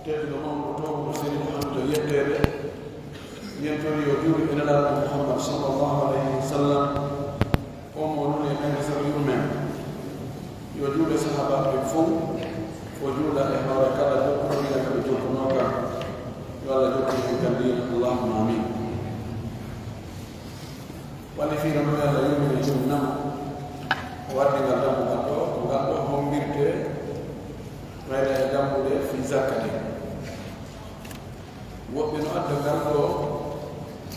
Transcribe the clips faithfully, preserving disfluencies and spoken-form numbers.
Tedduɗo mawɗo, tooguɗo, seniiɗo, hannduɗo yetteede, yentori yo juulu e Nelaaɗo Muhammad sallallahu alayhi wa sallam, on mo o nuli e ɓernde sabu yurmeen. Yo juulu e sahaabaaɓe ɓen fow, o juula e hoore kala jokkuɗo diina ka ɓe jokkunoo ka. Yo Allah jokku en kan diina, Allahumma amin. Walla fiira no Allah yurmini e jom namo, o waddi ngal dambugal ɗo, ko ngal ɗo hommbirtee, mayre e dambuɗe fii zakka ɗen. Woɓɓe no adda ngal ɗo,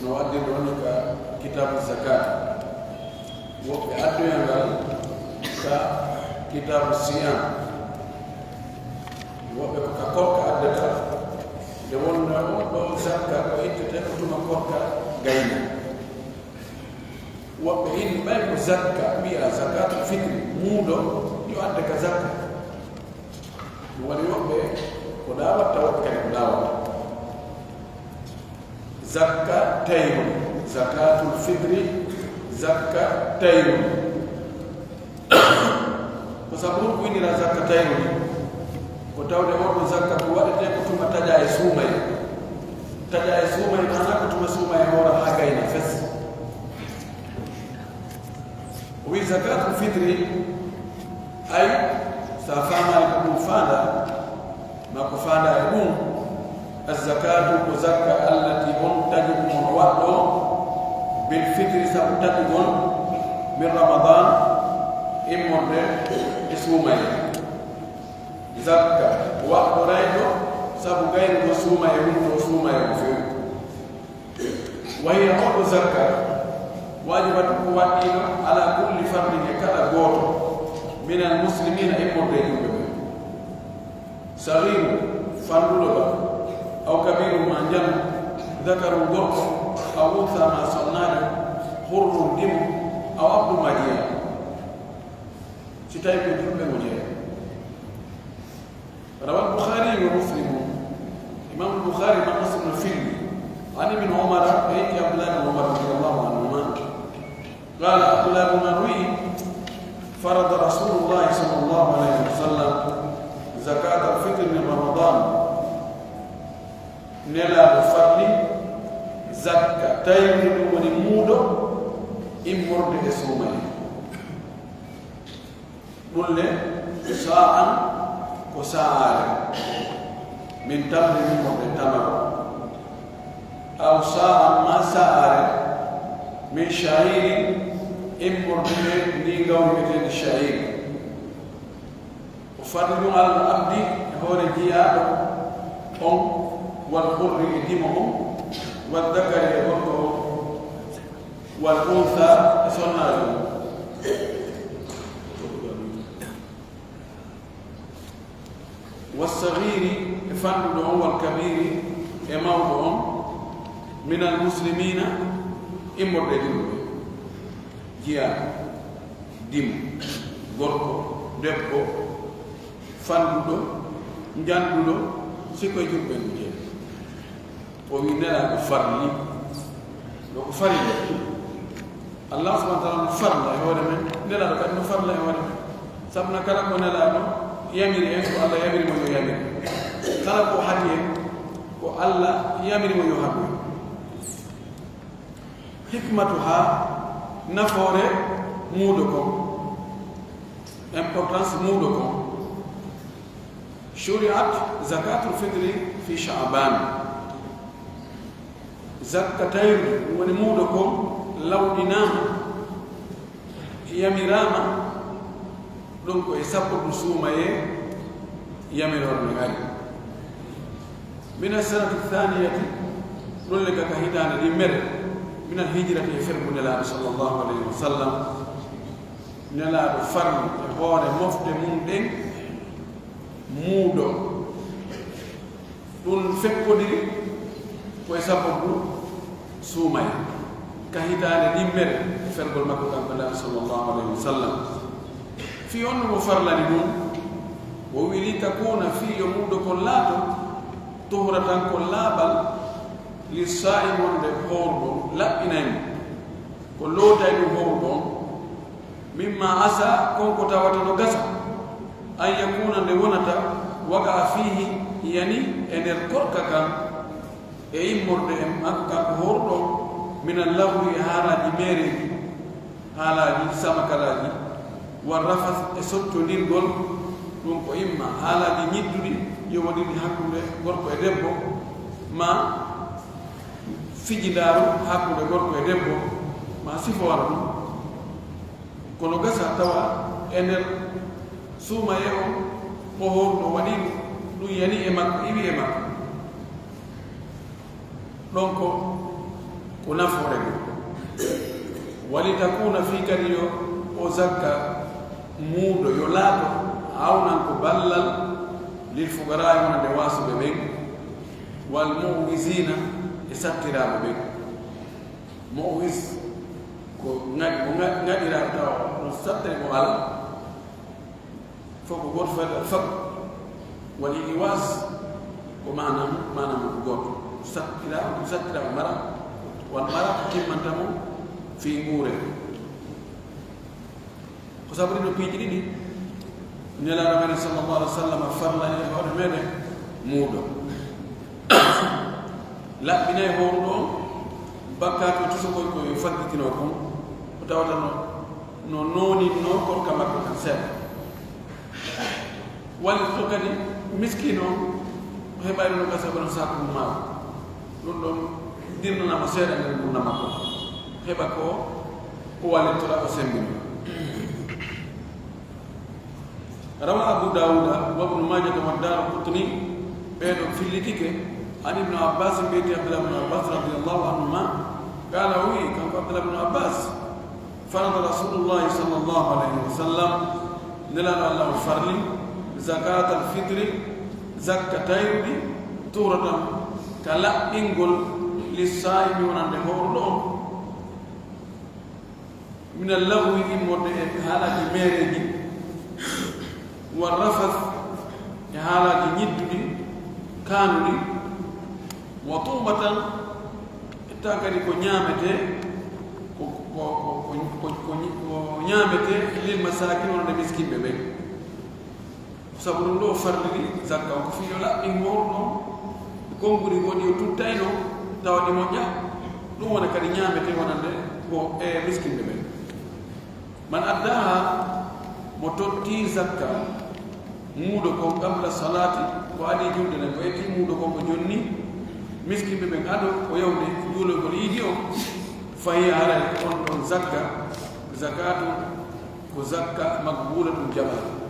no addi ɗo ni ka kitaabu zakat. Woɓɓe addoya ngal ka kitaabu siyam. Woɓɓe ko ka korka addata, nde wonnoo on ɗo zakka ko ittete ko tuma korka gayna. Woɓɓe inni ɓay ko zakka, wi'a zakatul fitri, muudo, yo adde ka zakka. Ɗum waɗi woɓɓe ko ɗa watta, woɓɓe kadi ko ɗa watta. Zakka tayru, zakatul fitri, zakka tayru. Ko sabu ɗum ko innira zakka tayru ni, ko tawde on ɗo zakka ko waɗetee ko tuma taƴa e suumay. Taƴa e suumay maana ko tuma suumay hoora haa gayna fes. O wi zakatul fitri, ay, sa faamaali ko ɗum faanda, ma ko faanda e ɗum, azzakatu ko zakka allati on taƴugol on waɗɗo, bil fitri sabu taƴugol, min Ramadan, immorde e suumaye. Zakka waɗɗorayɗo sabu gaynugo suumaye mum to suumaye o few. Wa hiya, oɗo zakka, wajibatu ko waɗɗiino ala kulli fardin e kala gooto, minal muslimina immorde e yimɓe ɓen. Sagiru, fanɗuɗo ba, aw kabiru ma njano, zakarun gorko, aw unsa ma sonnaajo, hurrun dimo, aw abdu ma jiya. Si tawi ko julɓe mo jeeya. Rawal Bukhari wa Muslim. Imam Bukhari ma Muslim no filli. An Ibn Umar, e Abdullah ibn Umar radiyallahu anhuma. Qala Abdullah ibn Umar wi, farada Rasulullah sallallahu alayhi wa sallam zakat al-fitr min Ramadan. Nelaaɗo farli zakka tayri, ɗum woni muudo immorde e suumaye. Ɗum le, sa'an ko sa'aare, min tamri, immorde tamaro, aw sa'an ma sa'aare, min sha'iri, immorde e ndi ngawri wi'etendi sha'iri. O farli ɗum alal abdi e hoore jiyaaɗo on, wal hurri e dimo on, wal dakari e gorko on, wal unsa e sonnaajo on. Wassagiri e fanɗuɗo on, wal kabiri e mawɗo on, minal muslimina, immorde e julɓe. Jiyaaɗo, dimo, gorko, debbo, fanɗuɗo, njanɗuɗo, si ko e julɓe ndu jeeya. O wi Nelaaɗo farli, ɗo ko farilla. Allah subhanahu wa ta'ala no farla e hoore men, Nelaaɗo kadi no farla e hoore men. Sabu na kala ko Nelaaɗo yamiri en, ko Allah yamiri mo yo yamir. Kala ko haɗi en, ko Allah yamiri mo yo haɗu. Hikmatuha, nafoore muudo kon, importance muudo kon. Shuri'at zakatul fitri fi Sha'ban. Zakka tayru, ɗum woni muudo kon, lawɗinaama, yamiraama, ɗum ko e sappo ɗum suumayee, yamiroore no ari. Mina sanati thaniyati, ɗum le ka hitaande ɗimmere, minal hijrati, e fergu Nelaaɗo sallallahu alayhi wa sallam. Nelaaɗo farli e hoore mofte mum ɗen muudo. Ɗum fekkodiri ko e sababu suumay ka hitaande ɗimmere e fergol makko kanko Nelaaɗo sallallahu alayhi wa sallam. Fii honno mo farlani ɗum? O wi, li takuna, fii yo muudo kon laato, tuhratan, ko laaɓal, li saa'im, wonde howruɗo on laɓɓinay mo, ko lootay ɗum howruɗo on. Mimma asa, kon ko tawata no gasa, an yakuna, nde wonata, waqa fiihi, yani e nder korka kan e immorde e makko kanko hooruɗo, minal lahwi, e haalaaji meereeji, haalaaji samakalaaji, wa rafas, e sottondirgol, ɗum ko imma haalaaji ñidduɗi, yowondiri hakkunde gorko e debbo, ma fijindaaru hakkunde gorko e debbo, ma sifo wano ɗum. Kono gasa tawa e nder suumaye o, o hooruɗo waɗi ɗum, ɗum yani e makko, iwi e makko. Ɗon ko, ko nafoore ɗum. Wali takuna, fii kadi yo o zakka muudo, yo laato awnan ko ballal, lil fuqaraa'i, wonande waasuɓe ɓen, wal mu'wisiina, e sattiraaɓe ɓen. Mu'wis ko ŋaɗi, mo ŋa-, ŋaɗiraa tawa no sattere mo alaa. Fof ko gooto fayda al faqr wal iwas, ko maanaam, maanaam ko gooto. Sattira, sattira mara, wan mara ko timmanta mo fii nguure. Ko sabu ɗiɗo piiji ɗiɗi, Nelaaɗo meɗen sallallahu alaihi wa sallam farlani e hoore meɗen muudo. Laɓɓinay hooruɗo on bakkaatu e tusokoy ko yo faggitinoo kon, ko tawata no, no nooninno korka makko kan seeɗa. Wallitoto kadi miskiino on, heɓayno no gasa bano saaku maaru. Ɗum ɗon dirnanama seeɗa nder ngurndan makko. Heɓa ko o wallittora, o sembina. Rawa Abu Dawuda wa Ibnu Maajata wa Daaraqutni, ɓee ɗoo fillitike, an Ibnu Abbas, ɓeyti Abdullah ibnu Abbas radiyallahu anhuma, qaala, o wi'i, kanko Abdullah ibnu Abbas, farada Rasulullahi sallallahu alayhi wa sallam, Nelaaɗo Allah o farli, zakatal fitri, zakka tayrudi, tuhratan, ka laɓɓingol, lissaa'imi, wonande hooruɗo on, minal lahwi, immorde e haalaaji meereeji, wa rafas, e haalaaji ñidduɗi, kaanuɗi, wa tu'matan, etta kadi ko ñaametee, ko, ko, ko ñaametee, lil masaakin, wonande miskinɓe ɓen. Sabu ɗum ɗoo farliri zakka on ko fii yo laɓɓin hooruɗo on, konguɗi goo ɗi o tuttayno, tawa ɗi moƴƴa, ɗum wona kadi ñaametee wonande ko e miskinɓe ɓen. Man addaha, mo totti zakka muudo kon, qabla salaati, ko adii julde nden, ko ettii muudo kon ko jonni, miskinɓe ɓen ado o yawde juulagol iidi on, fa hiya, haray on ɗon zakka, zakatu, ko zakka maqbulatun, jaɓaa.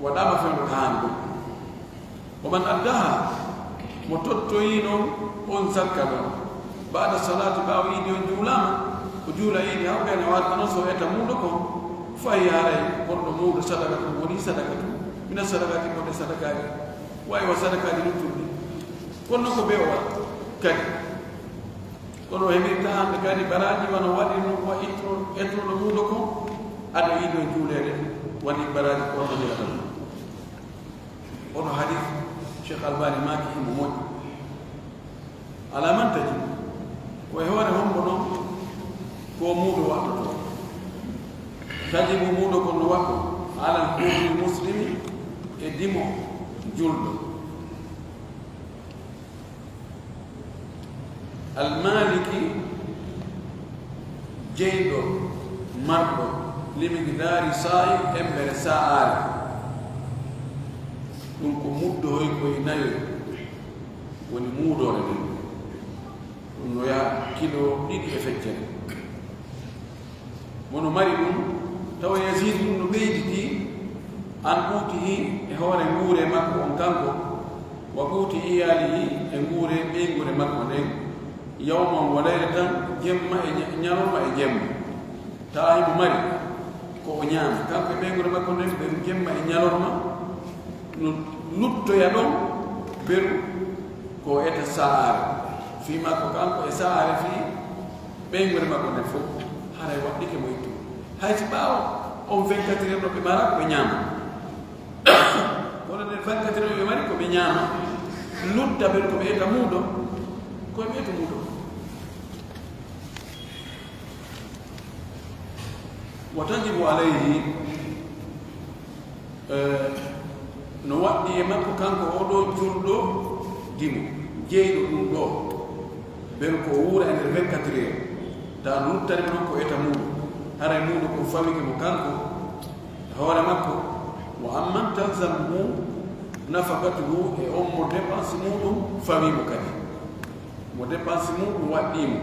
Waɗaama fewndo haani ɗum. Wa man addaha, mo tottoyi non on zakka ɗon, ba'da salaati, ɓaawo iidi on juulaama, o juula iidi, hawgay na warta non so eta muudo kon, fa hiya, haray on ɗo muudo, sadaqatun, woni sadaqatu, mina sadaqaati, ko ɗe sadakaaji, wa aywa, sadakaaji luttuɗi. Kono non ko bee o waɗa kadi. Kono o heɓirta hannde kadi baraaji wano waɗi no wa itto, ettuɗo muudo kon, ado iidi on juuleede, waɗi baraaji ko on heɓata. Oɗo hadis, Cheikh Albani maaki himo moƴƴi. Ala man tajibu, ko e hoore hombo non ko muudo waɗtotoo? Tajibu, muudo kon no waɗɗo, alal hurri muslimi, e dimo julɗo. Almaliki, jeyɗo, marɗo, limigidaari saa'i, embere sa'aare. Ɗum ko muddo hoy koy nayo woni muudoore nden. Ɗum no yaha kilo ɗiɗi e feccere. Mo no mari ɗum, tawa Yaziidu ɗum no ɓeyditi, an quutihi, e hoore nguure makko on kanko, wa quuti iyaalihi, e nguure ɓeynguure makko nden, yawman wa laylatan, jemma e ña-, ñalorma e jemma. Tawa himo mari ko o ñaama, kanko e ɓeynguure makko nden, ɓe jemma e ñalorma, no luttoya ɗon, beru ko eta sa'aare. Fii makko kanko e sa'aare fii ɓeynguure makko nden fof, haray waɗɗike mo ittude. Hay si ɓaawo on vingt-quatre heures no ɓe mara ko ɓe ñaama. Kono nden vingt-quatre heures ɓe mari ko ɓe ñaama, lutta ɓen ko ɓe eta muudo, ko ɓe eta muudo. Wa tajibu alayhi, eh, no waɗɗi e makko kanko oo ɗoo Dimo, jeyɗo ɗum ɗo, ɓen ko wuura e nder vingt-quatre heures, ta luttani mo ɗon ko eta muuɗum, haray muuɗum ko fawike mo kanko, e hoore makko, wa amman talzamuhu nafaqatuhu, e on mo dépense muuɗum fawi mo kadi, mo dépense muuɗum waɗɗii mo.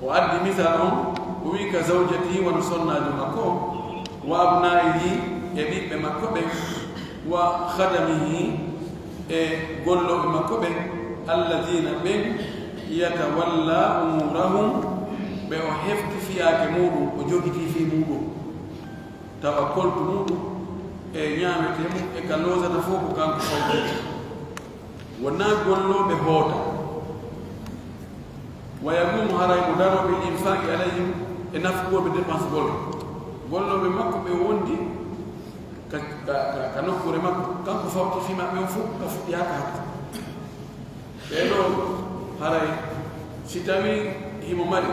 O addi misal on, o wi'i ka zawjatihi, wano sonnaajo makko on, wa abnaa'ihi, e ɓiɓɓe makko ɓen, wa khadamihi, e gollooɓe makko ɓen, alladhiina ɓen, yatawalla umuurahum, ɓe o hefti fiyaake muuɗum, o jogitii fii muuɗum. Tawa koltu muuɗum, e ñaametee mum, e ka loosata fow ko kanko fawti. Wonaa gollooɓe hoota. Wa yaquumu, haray mo daroo, bil infaaqi alayhim, e nafqugol ɓe, dépense gol. Gollooɓe makko ɓe wondi ka, ka, ka, ka nokkuure makko. Kanko fawti fii maɓɓe on fow, ka fuɗɗi haa ka hatti. Ɓee ɗoo, haray si tawii himo mari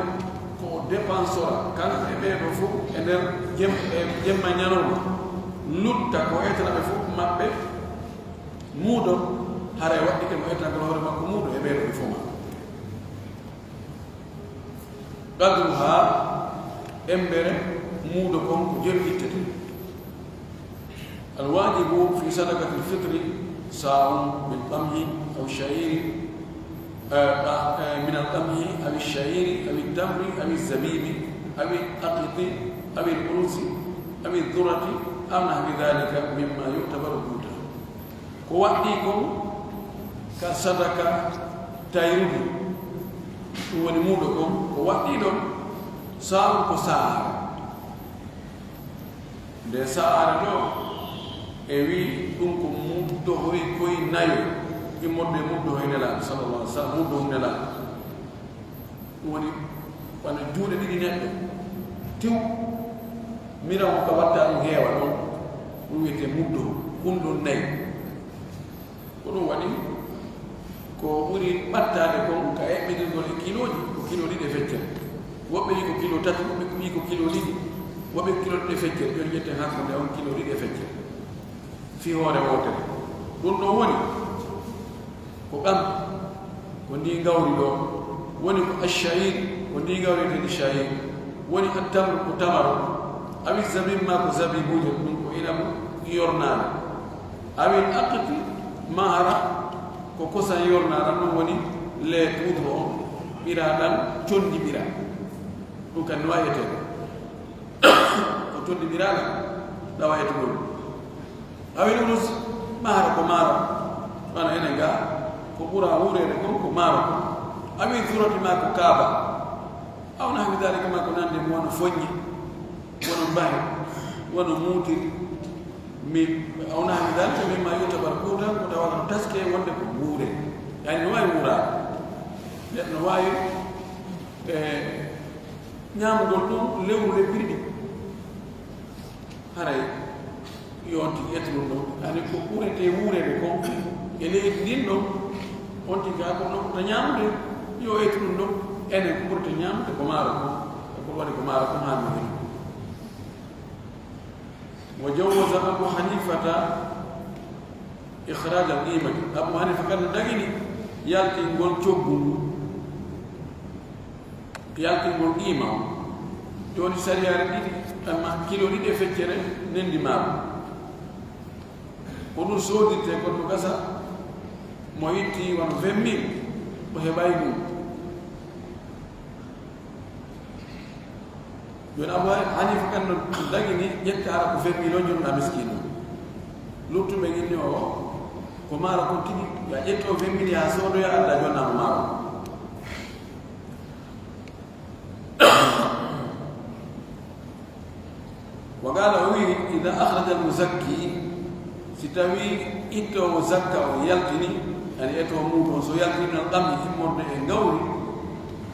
ko o dépensora, kanko e ɓee ɗoo fow, e nder jem-, e jemma e ñalawma, lutta ko etana ɓe fow maɓɓe, muudo, haray waɗɗike mo etagol hoore makko muudo e ɓee ɗoo ɓe fow ma. Qadruha, embere muudo kon ko jelu ittete. Al waajibu fi sadaqatil fitri saa'un min qamhin aw sha'irin, eh, eh, min al qamhi aw ash-sha'iri aw at-tamri aw az-zabibi aw al-aqiti aw al-urzi aw adh-dhurrati aw nahwi dhalika mimma yu'tabaru qutan. Ko waɗɗii kon ka sadaka tayrundi, ɗum woni muudo kon, ko waɗɗii ɗon, saa'un ko sa'aare. Nde sa'aare ɗoo, e wi'i ɗum ko muddo hoy koy nayo, immorde e muddo hoy Nelaaɗo, sallallahu alaihi wasallam, muddo hoy Nelaaɗo. Ɗum woni wano juuɗe ɗiɗi neɗɗo. Tew, mira on ka watta ɗum heewa ɗon, ɗum wiyetee muddo, kun ɗon nayi. Ko ɗum waɗi ko ɓuri ɓattaade kon ka eɓɓitirgol e kilooji, ko kilo ɗiɗi e feccere. Woɓɓe wi'i ko kilo tati, woɓɓe wi'i ko kilo ɗiɗi, woɓɓe ko kilo ɗiɗi e feccere. Jooni ƴetten hakkunde on kilo ɗiɗi e feccere. Fii hoore wootere. Ɗum ɗon woni ko ɓam, ko ndii ngawri ɗoo. Woni ko ash-sha'ir, ko ndii ngawri wiyeteendi sha'ir. Woni at-tamr, ko tamaro. Awi zabib, maa ko zabibuuje, ɗum ko inabu yornaande. Awi al-aqit, maa hara ko kosan yornaaɗan, ɗum woni lait poudre on, ɓiraaɗan, conndi ɓira. Ɗum kan no waawi etee. Ko conndi ɓiraaɗan, ɗawa etugol. Awi al-uruz, maa hara ko maaro. Wano enen ga, ko ɓura wuureede kon ko maaro kon. Awi adh-dhurrati, maa ko kaaba. Aw nahwi dhalika, maa ko nanndi e mun, wano foññe, wano mbahe, wano muutiri. Mi, aw nahwi dhalika mimma yu'tabaru qutan, ko tawata no taskee wonde ko wuure. Yani no waawi wuuraade. Neɗɗo no waawi, eh, ñaamugol ɗum lewru le pirɗi. Haray yo on tigi etu ɗum ɗon. Yani ko ɓuretee wuureede kon e leydi ndin ɗon, on tigi kaa ko ɗon ɓurata ñaamude, yo etu ɗum ɗon. Enen ko ɓurata ñaamude ko maaro kon. E ko waɗi ko maaro kon haani no etu. Wa jawwaza Abu Hanifata ikhraj al-qimati. Abu Hanifa kan no dagini yaltingol coggu ngu. Yaltingol qiima on. Jooni sariyaare ɗiɗi, amma kilo ɗiɗi e feccere nendi maaro. Ko ɗum soodirtee kon no gasa, mo itti wano vingt mille, o heɓay ɗum. Jooni Abu Hanifa kan no dagini ƴetta hara ko vingt mille o jonna miskiino. Luttuɓe inni o ko maaro kon tigi, ya ƴetto vingt mille ya soodoya adda jonna mo maaro. Wa qala, o wi'i, idha akhraja al-muzakki, si tawi ittoowo zakka on yaltini, yani etoowo muuɗum on, so yaltini min al-qamhi, immorde e ngawri,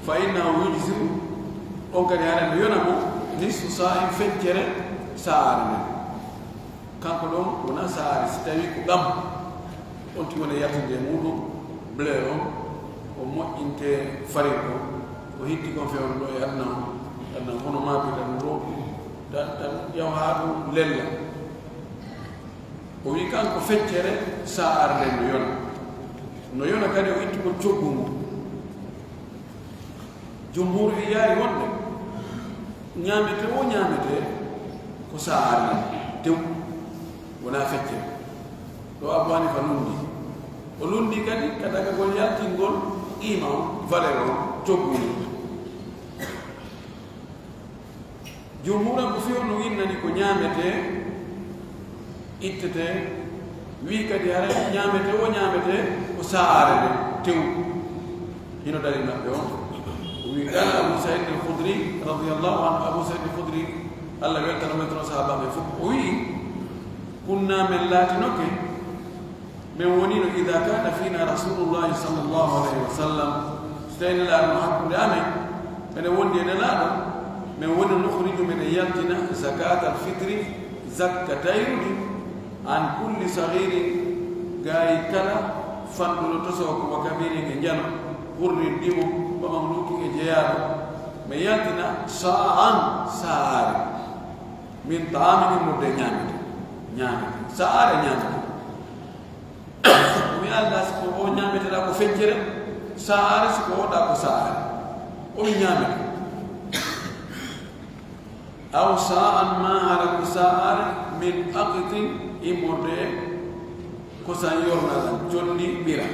fa innahu yujzi'u, on kadi haray no yona mo, nisfu sa'in, feccere sa'aare nden. Kanko ɗon wona sa'aare, si tawi ko ɗam, on tigi wona yaltinde e muuɗum, blé on, o moƴƴinte farine on, o hitti kon fewndo ɗo e aduna on, aduna on hono maapita ɗum ɗo, tan, tan yaw haa ɗum lella. O wi kanko feccere sa'are nden no yona. No yona kadi o ittugol coggu ngu. Jumhur wiyaari wonde ñaamete o ñaamete ko sa'are nden tew, wona feccere. Ɗo Abu Hanifa lundi. O lundi kadi ka dagagol yaltingol qima on, valeur on, coggu ngu. Jumhur am ko fii on no innani ko ñaametee, ittetee, wii kadi hara ñaametee o ñaametee ko sa'are nde tew. Hino dari maɓɓe on. O wii, قال أبو سعيد الخدري رضي الله عنه, Abu Sa'id al-Khudri, Allah weltano men toon, sahaaba men fof, o wii, كنا, men laatinoke, men wonino, إذا كان فينا رسول الله صلى الله عليه وسلم, so tawi Nelaaɗo no hakkunde amen, mene wondi e Nelaaɗo, men woni نخرج, mene yaltina زكاة الفطر, zakka tayru ndi, عن كل صغير, gaayi kala fanɗuɗo tosoowo, وكبير, e njano, حر, dimo, ومملوك, e jeyaaɗo. Men yaltina صاعا, sa'are, من طعام, immorde e ñaamete, ñaamete, sa'are ñaamete. O wi'a Allah, si ko o ñaameteɗaa ko feccere sa'are, si ko oɗaa ko sa'are, o wi ñaamete. أو صاعا, maa hara ko sa'are, من أقط, immorde e kosan yornalan, conndi ɓira.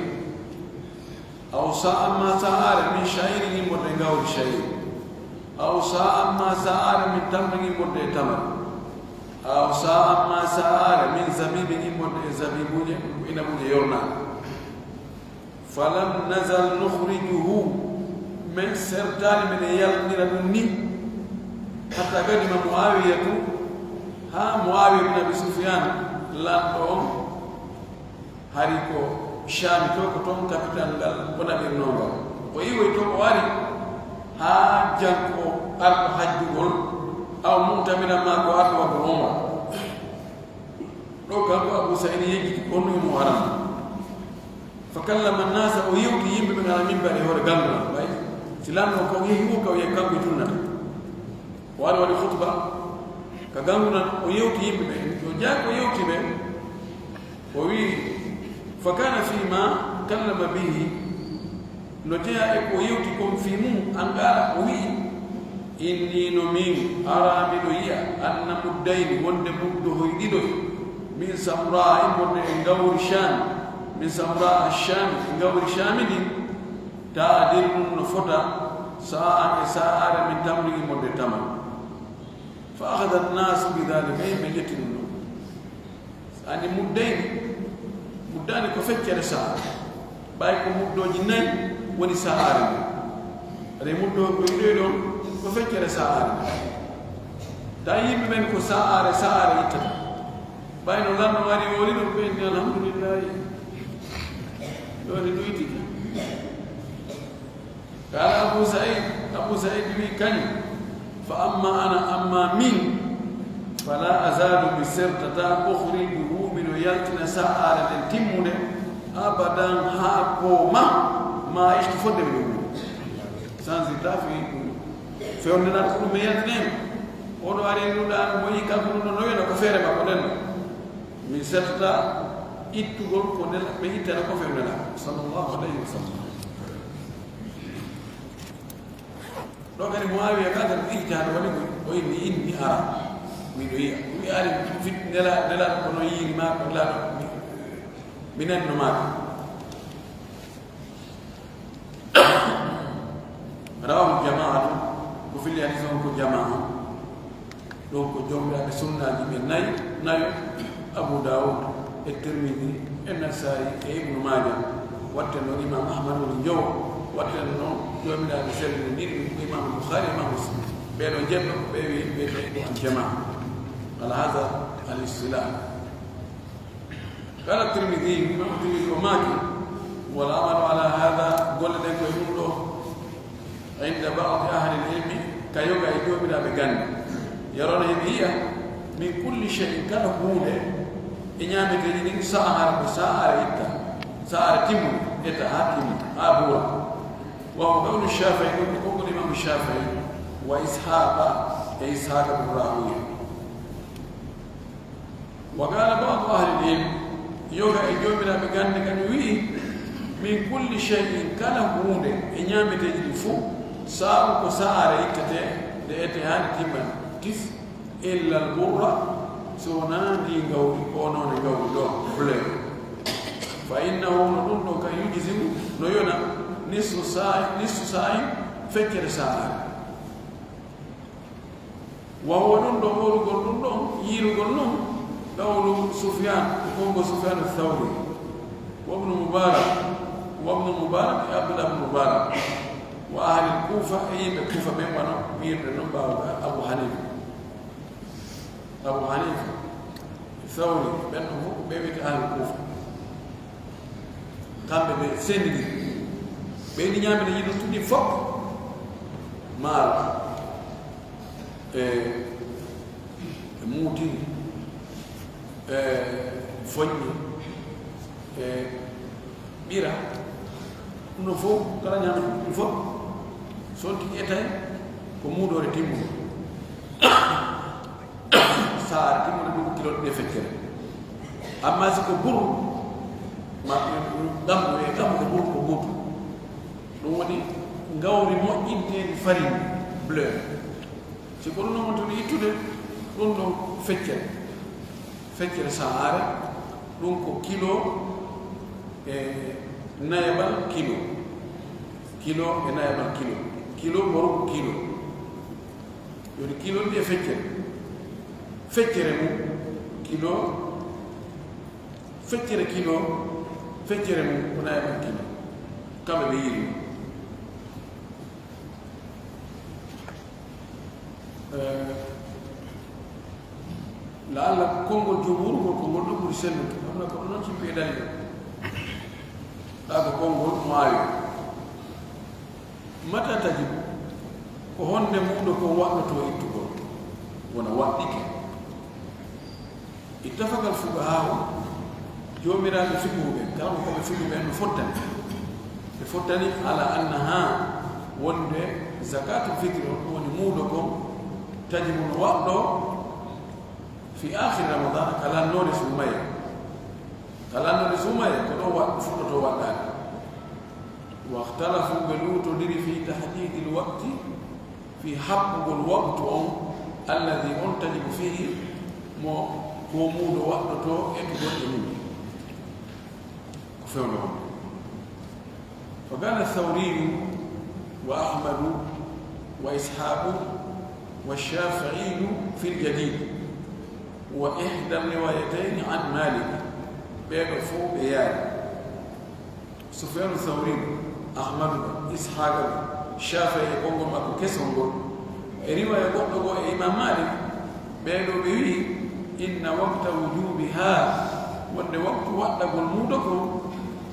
أو صاعا, maa sa'are, من شعير, immorde e ngawri sha'ir. أو صاعا, maa sa'are, من تمر, immorde e tamar. أو صاعا, maa sa'are, من زبيب, immorde e zabibuuje, inabuuje yornaaɗe. فلم نزل نخرجه, men sertaali men e yaltinira ɗum ni, حتى قدم معاوية, haa Muawiya bin Abi Sufyan, lanɗo on, hari ko Shaami to, ko toon kapital ngal o naɓirnoo ngal. O iwoyi to, o ari haa janko arɗo hajjugol, aw mu'tamiran, maa ko arɗo waɗugol umra. Ɗo kanko Abu Sa'id yejjiti ko honno himo haram. فكلم الناس, o yewti yimɓe ɓen ala minbari e hoore ganndal. Ɓay si lanɗo on ko yehi woo, ka o yehi kanko e junnata. O ari waɗi khutba ka ganndal, o yewti yimɓe ɓen. O jaaki o yewti ɓe, o wi'i, فكان فيما كلم به, no jeyaa e ko o yewti kon fii mun, an qaala, o wi'i, إني, no min, أرى, miɗo yi'a, أن مدين, wonde muddohoy ɗiɗoy, من سمراء, immorde e ngawri Shaami, من سمراء الشام, e ngawri Shaami ndin, تعدل, ɗum no fota, صاعا, e sa'are, من تمر, immorde e tamar. فأخذ الناس بذلك, yimɓe ƴetti ɗum ɗon. Ani muddayni, muddaani ko feccere sa'are. Ɓay ko muddooji nayi woni sa'are nde. Aɗa muddo ko ɗiɗoy ɗon ko feccere sa'are nde. Tawi yimɓe ɓen ko sa'are, sa'are ittata. Ɓay no lanɗo wari woni ɗum, ɓe inni, "Alhamdulillahi." Ɗo ni ɗoytike. قال أبو سعيد, Abu Sa'id wi kañum, فأما أنا, amma min, فلا أزال, mi sertataa, أخرجه, miɗo yaltina sa'are nden timmunde, أبدا, haa ko ma, ما عشت, fodde miɗo wuuri. Sansitaa fi ɗum. Fewndo Nelaaɗo ko ɗum mi yaltinayno. Oɗo ari ɗum ɗaano mo yi kanko ɗum ɗo no wiyata ko feere makko nden. Mi sertataa ittugol ko Nela-, mi ittana ko fewndo Nelaaɗo, sallallahu alayhi wa sallam. Ɗo kadi Muawiya ka kadi ijtihaad waɗi ko, o inni, "Inni ara." Miɗo yi'a. Mi ari fit Nela-, Nelaaɗo ko no yiiri ma ko Nelaaɗo mi, mi nanno ma ka. رواه الجماعة, ko fili hadis on ko jamaa. Ɗum ko joomiraaɓe sunnaaji ɓe nay-, nayo, Abu Dawud e Tirmidi e Nasaa'i e Ibnu Maaja, watte noon Imam Ahmad woni jowo, watte noon joomiraaɓe selluɓe ɗiɗi, ɗum ko Imam Bukhari e Imam Muslim. Ɓee ɗoo njeɗɗo ko ɓe wiyi, ɓe tawi ko al jamaa. Ala hada al istilah. Qala Tirmidi, Imam Tirmidi o maaki, wal amalu ala hada, golle ɗen ko e ɗum ɗoo. عند بعض أهل العلم, ka yoga e joomiraaɓe gannde, يرون, hiɓe yi'a, من كل شيء, kala huunde e ñaameteeji ɗin, صاعا, hara ko sa'are itta, sa'are timmunde, etta haa timma, haa buura. وهو قول الشافعي, ɗum ko konngol Imaamu Shaafi'i, وإسحاق, e Ishaaq bun Raahawayh. Wa qala ba'du ahli al-ilm, yoga e joomiraaɓe gannde kadi wi'i, min kulli shay'in, kala huunde e ñaameteeji ɗi fof, sa'u ko sa'are ittete, nde ete haa nde timma tis, illa al-burra, so wonaa ndi gawri, ko noone gawri ɗo, bleu. Fa innahu, no ɗum ɗo kan yujzi'u, no yona, nisfu sa'i, nisfu sa'i, feccere sa'are. Wa huwa ɗum ɗo ɓoorugol ɗum ɗon, yiirugol non, qawlu Sufyan, ko konngol Sufyan Thawri, wa Ibnu Mubarak, wa Ibnu Mubarak e Abdullah ibn Mubarak, wa ahli Kufa e yimɓe Kufa ɓen wano wiirde non ɓaawo ka Abu Hanifa. Abu Hanifa, Thawri, ɓen ɗon fof ko ɓe wiyete ahli Kufa. Kamɓe ɓe senndiri. Ɓe yiɗi ñaamde yiɗo tuɗi fof. Maaro. E, e muutiri. E, foññi. E, ɓira. Ɗum ɗo fof, kala ñaamde ɗum fof. Sonti etay ko muudoore timmude. Saare timmude ɗum ko kilo ɗiɗi e feccere. Amma si ko buru, ma ɗum ɗamɗo e ɗamɗo buru ko gootum. Ɗum woni ngawri moƴƴinteeri farine bleu. Si ko ɗum ɗon woni ittude, ɗum ɗon feccere. Feccere saare, ɗum ko kilo e nayaɓal kilo. Kilo e nayaɓal kilo. Kilo boro ko kilo. Yoni kilo ɗiɗi e feccere. Feccere mum kilo, feccere kilo, feccere mum ko nayaɓal kilo. Kamɓe ɓe yiiri. Eh, laalla konngol jumhur ngol, konngol ɗo ɓuri sellude. Amma ko ɗon on cippi e dalil. Ɗa ko konngol maayo. Mata tajibu, ko honde muudo ko waɗɗoto ittugol? Wona waɗɗike. Ittafaqa al-fuqahaa'u, joomiraaɓe fiqhu ɓen, taw ko ɓe fiqhu ɓen no fottani. Ɓe fottani ala annaha, wonde zakatul fitri on, ɗum woni muudo kon, tajibu no waɗɗo fi akhir Ramadan, ka lannoore suumaye. Ka lannoore suumaye, ko ɗon waɗ-, fuɗɗoto waɗɗaade. Wakhtalafu, ɓe luutondiri fi tahdidil waqti, fi haɓɓugol waqtu on, alladhi on tajibu fihi, mo ko muudo waɗɗoto etugol e mum. Ko fewndo on. Fa qala Thawriyu wa Ahmadu wa Ishaqu wa Shafi'iyu fil jadid wa ihda riwayatayni an Malik. Ɓee ɗo fof ɓe yaari. Sufyanu Thawri, Ahmadu, Ishaqa, Shafi'i e konngol makko kesol ngol, e riwaya goɗɗo goo e Imam Malik, ɓee ɗoo ɓe wi'i, inna waqta wujubiha, wonde waktu waɗɗagol muudo kon,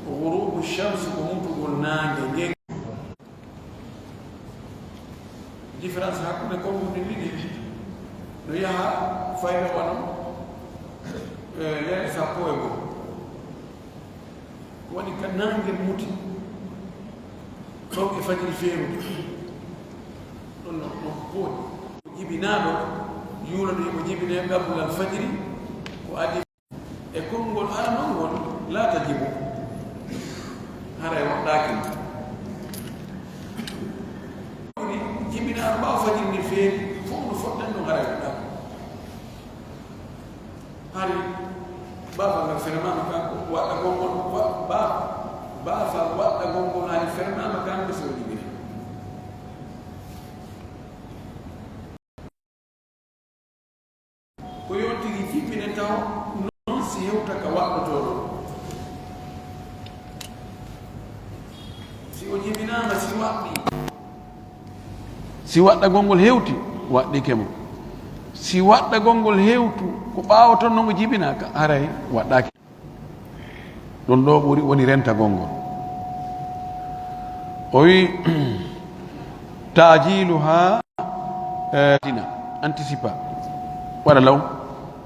ghurubu shamsi, ko mutugol naange ngen. Différence hakkunde konngol ɗin ɗiɗi no yaha fayda wano, eh, lere sappo e goo. Ko waɗi ka naange muti ɗon e fajiri feerude. Ɗon no, no ko jibinaaɗo, yuulano himo jibine qabla al fajiri, ko adii e konngol aranol ngol, laa tajibu. Haray waɗɗaaki. Jibinaaɗo ɓaawo fajiri ndin feeri, fof no fottani ɗon haray waɗɗaaki. Hari baafal ngal fermaama kanko waɗɗagol ngol, wa-, ba-, baafal waɗɗagol ngol hari fermaama kanko so o jibini. Ko yo tigi jibbine taw non si hewta ka waɗɗotoo ɗon. Si o jibinaama, si waɗɗii. Si waɗɗagol ngol hewti, waɗɗike mo. Si waɗɗagol ngol hewtu, ko ɓaawo ton non o jibinaaka, haray waɗɗaaki. Ɗum ɗo ɓuri woni rentagol ngol. O wi, taajilu haa, eh, dina, anticipa. Waɗa law.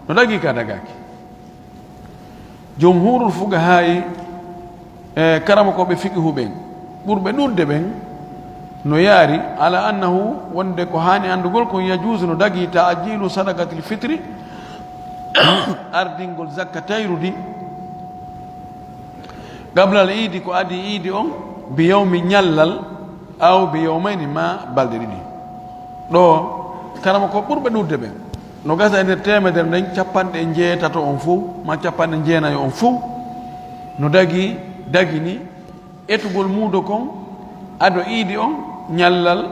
No dagii ka dagaaki. Jumhurul fuqahaa'i, e karamokooɓe fiqhu ɓen, ɓurɓe ɗuuɗde ɓen, no yaari ala annahu, wonde ko haani anndugol kon, yajuusu, no dagii, ta'jiilu sadaqatil fitri, ardingol zakka tayrudi, qablal iidi, ko adii iidi on, bi yawmi, ñallal, aw bi yawmayni, ma balɗe ɗiɗi. Ɗo, karama ko ɓurɓe ɗuuɗde ɓen, no gasa e nder teemedere nden, capanɗe njeetato on fow, ma capanɗe jeenayo on fow, no dagi, dagini etugol muudo kon ado iidi on, ñallal,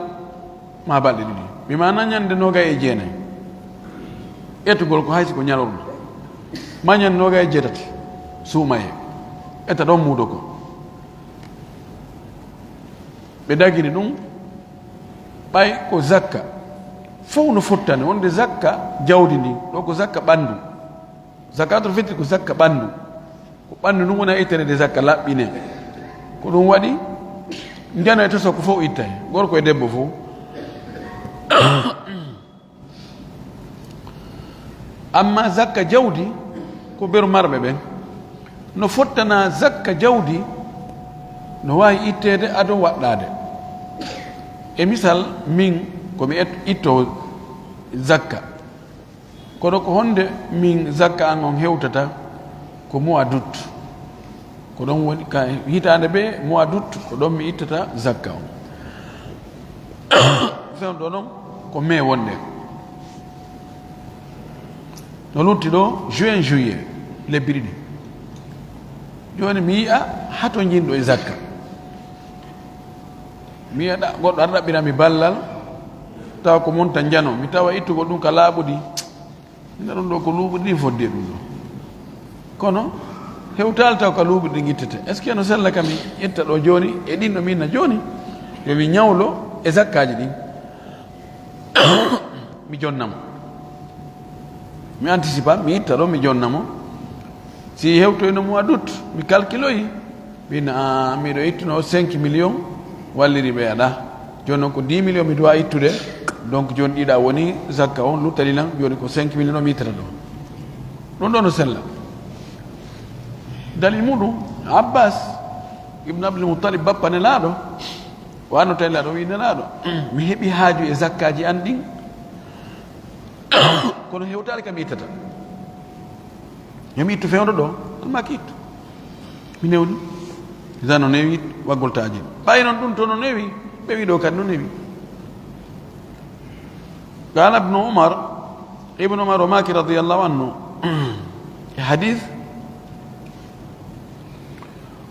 ma balɗe ɗiɗi. Bi maana ñande noogay e jeenay. Etugol ko hay si ko ñalorma. Ma ñande noogay e jeetati. Suumayee. Eta ɗon muudo ko. Ɓe dagini ɗum. Ɓay ko zakka. Fow no fottani. Wonde zakka jawdi ndi. Ɗo ko zakka ɓanndu. Zakatul fitri ko zakka ɓanndu. Ko ɓanndu ndun woni a ittanede zakka laɓɓine. Ko ɗum waɗi, njano e toso ko fow ittay. Gorko e debbo fow. Amma zakka jawdi, ko beru marɓe ɓen. No fottana zakka jawdi, no waawi itteede ado waɗɗaade. E misal, min ko mi et-, itto zakka. Kono ko honde min zakka an on hewtata? Ko mois d'août. Ko ɗon woni ka hitaande ɓe, mois d'août, ko ɗon mi ittata zakka on. Fewndo noon ko mai wonde. No lutti ɗo juin, juillet, lebbi ɗiɗi. Jooni mi yi'a hato njiɗɗo e zakka. Mi yi'a ɗa-, goɗɗo ara ɗaɓɓira mi ballal, tawa ko monta njano, mi tawa ittugol ɗum ka laaɓuɗi. Ina ɗum ɗo ko luuɓuɗi ɗin fodde ɗum ɗo. Kono hewtaali taw ka luuɓuɗi ɗin ittete. Est-ce que no sella ka mi itta ɗo jooni e ɗin ɗo mi inna jooni? Yo mi ñawlo e zakkaaji ɗin. Mi jonnamo. Mi anticipa, mi itta ɗo, mi jonnamo. Si hewtoyno mois d'août, mi calculoyi. Min, ah, miɗo ittuno cinq millions, walliri ɓe aɗa. Jooni noon ko dix millions mi doit ittude. Donc jooni ɗiɗa woni zakka on, luttani lan, jooni ko cinq millions mi ittata ɗo. Ɗum ɗo no sella. Dalil muɗum, Abbas ibn Abdul Muttalib, bappa Nelaaɗo, o anno tawi Nelaaɗo, o wi Nelaaɗo, mi heɓi haaju e zakkaaji an ɗin, kono hewtaali ka mi ittata. Yo mi ittu fewndo ɗo, almaaki ittu. Mi newni. Idan no newi waggol taajin. Ɓay noon ɗum to no newi, ɓe wi ɗo kadi no newi. Qala Ibnu Umar, Ibnu Umar o maaki radiyallahu anhu, e hadis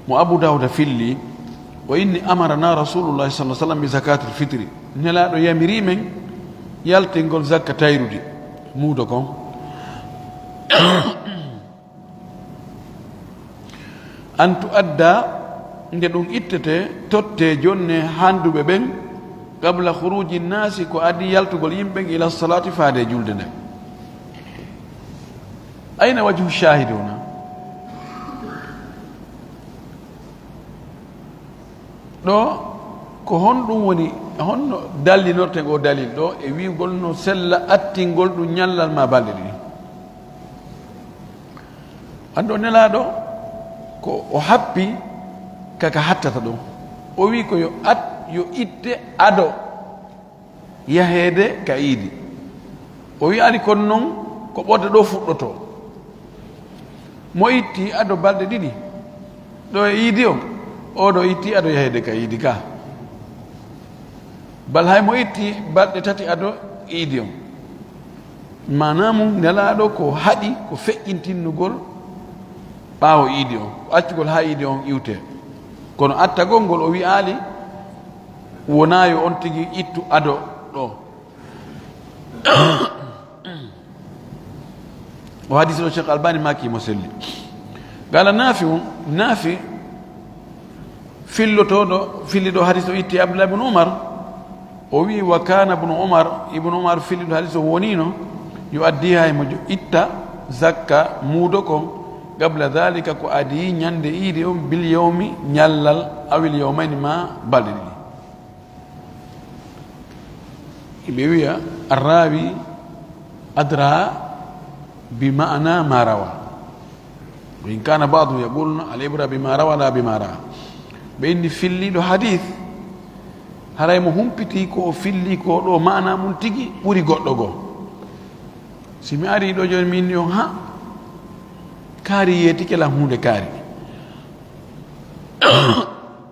mo Abu Dawuda filli, o inni, amarana Rasulullahi sallallahu alaihi wasallam bi zakatil fitri. Nelaaɗo yamiri men yaltingol zakka tayrudi, muudo kon. An tu'adda, nde ɗum ittete, totte, jonne, handuɓe ɓen, qabla khuruji nnaasi, ko adii yaltugol yimɓe ɓen, ila salaati, faade e julde nden. Ayna wajhu shahid huna? Ɗo, ko honɗum woni, honno dallinorten o dalil ɗo e wi'ugol no sella attingol ɗum ñallal ma balɗe ɗiɗi? Anndo Nelaaɗo ko o happi kaka hattata ɗum. O wi'i ko yo at-, yo itte ado yaheede ka iidi. O wi'aali kon non ko ɓodda ɗo fuɗɗotoo. Mo itti ado balɗe ɗiɗi ɗo e iidi on, oɗo itti ado yaheede ka iidi ka. Bal hay mo itti balɗe tati ado iidi on. Maanaa mum, Nelaaɗo ko haɗi ko feƴƴintinnugol ɓaawo iidi on, ko accugol haa iidi on iwtee. Kono attagol ngol o wi'aali wonaa yo on tigi ittu ado ɗo. O hadisi ɗo Cheikh Albani maaki mo selli. Qala Nafi'u, Nafi fillotooɗo, filliɗo hadis o itti Abdullah ibn Umar, o wi'i, wa kana ibn Umar, Ibn Umar filliɗo hadis o wonino, yu'addiha, himo jo-, itta zakka muudo kon, qabla dhalika, ko adii ñande iidi on, bil yawmi, ñallal, awil yawmayni, ma balɗe ɗiɗi. Ɓe wi'a, arrawi adra bi ma'na ma rawa. Wa in kana ba'du yaquluna al ibra bima rawa la bima ra'a. Ɓe inni filliɗo hadith, haray mo humpiti ko o filli ko ɗo maana mum tigi ɓuri goɗɗo goo. Si mi ari ɗo jooni mi inni on, ha, Kaari yeetike lan huunde kaari.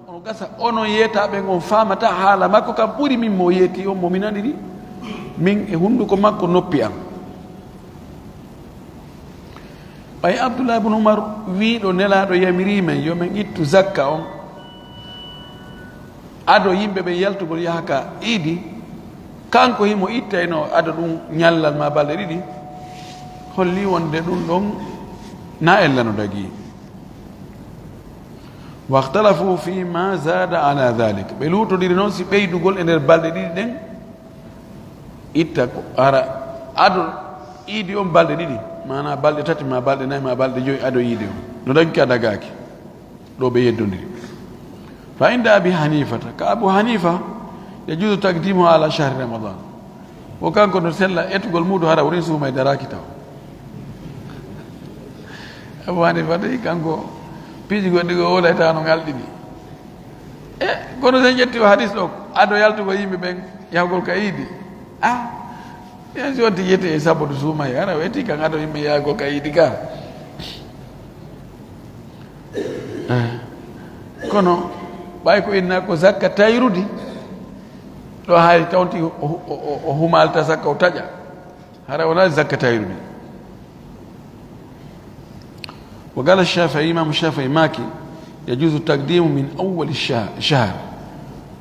Ono gasa, onon yeetaaɓe, on faamata haala makko kam ɓuri min mo yeeti on, mo mi naniri, min e hunnduko makko, noppi am. Ɓay Abdullah ibn Umar wiiɗo Nelaaɗo yamirii men yo men ittu zakka on ado yimɓe ɓen yaltugol yaha ka iidi, kanko himo ittayno ado ɗum ñallal ma balɗe ɗiɗi, holli wonde ɗum ɗon na ella no dagii. Waxtalafu fi ma zada ala dhalik, ɓe luutodiri noon si ɓeydugol e nder balɗe ɗiɗi ɗen, itta ko hara ado iidi on balɗe ɗiɗi, maana balɗe tati ma balɗe nayi ma balɗe joyi ado iidi on, no dagii ka dagaaki. Ɗo ɓe yeddondiri. Fa inda Abi Hanifata, ka Abu Hanifa, yajuzu taqdimuha ala shahri Ramadan. Wo kanko no sella etugol muudo hara wurin suuma e daraaki taw. Abu Hanifa dey kanko piiji goɗɗi go wolayta no ngalɗini. E kono sen ƴetti o hadis ɗo, ado yaltugol yimɓe ɓen yahugol ka iidi. Ah, yen si wonti yeti e sabotu suuma e, hara weti kan ado yimɓe yahugol ka iidi ka. Eh, kono ɓay ko inna ko zakka tayrudi, ɗo hay tawti o, o, o, o humalta zakka o taƴa, hara wona zakka tayrudi. Wa qala Shafi'i, Imam Shafi'i maaki, yajuzu taqdimu min awwali sha-, shahr,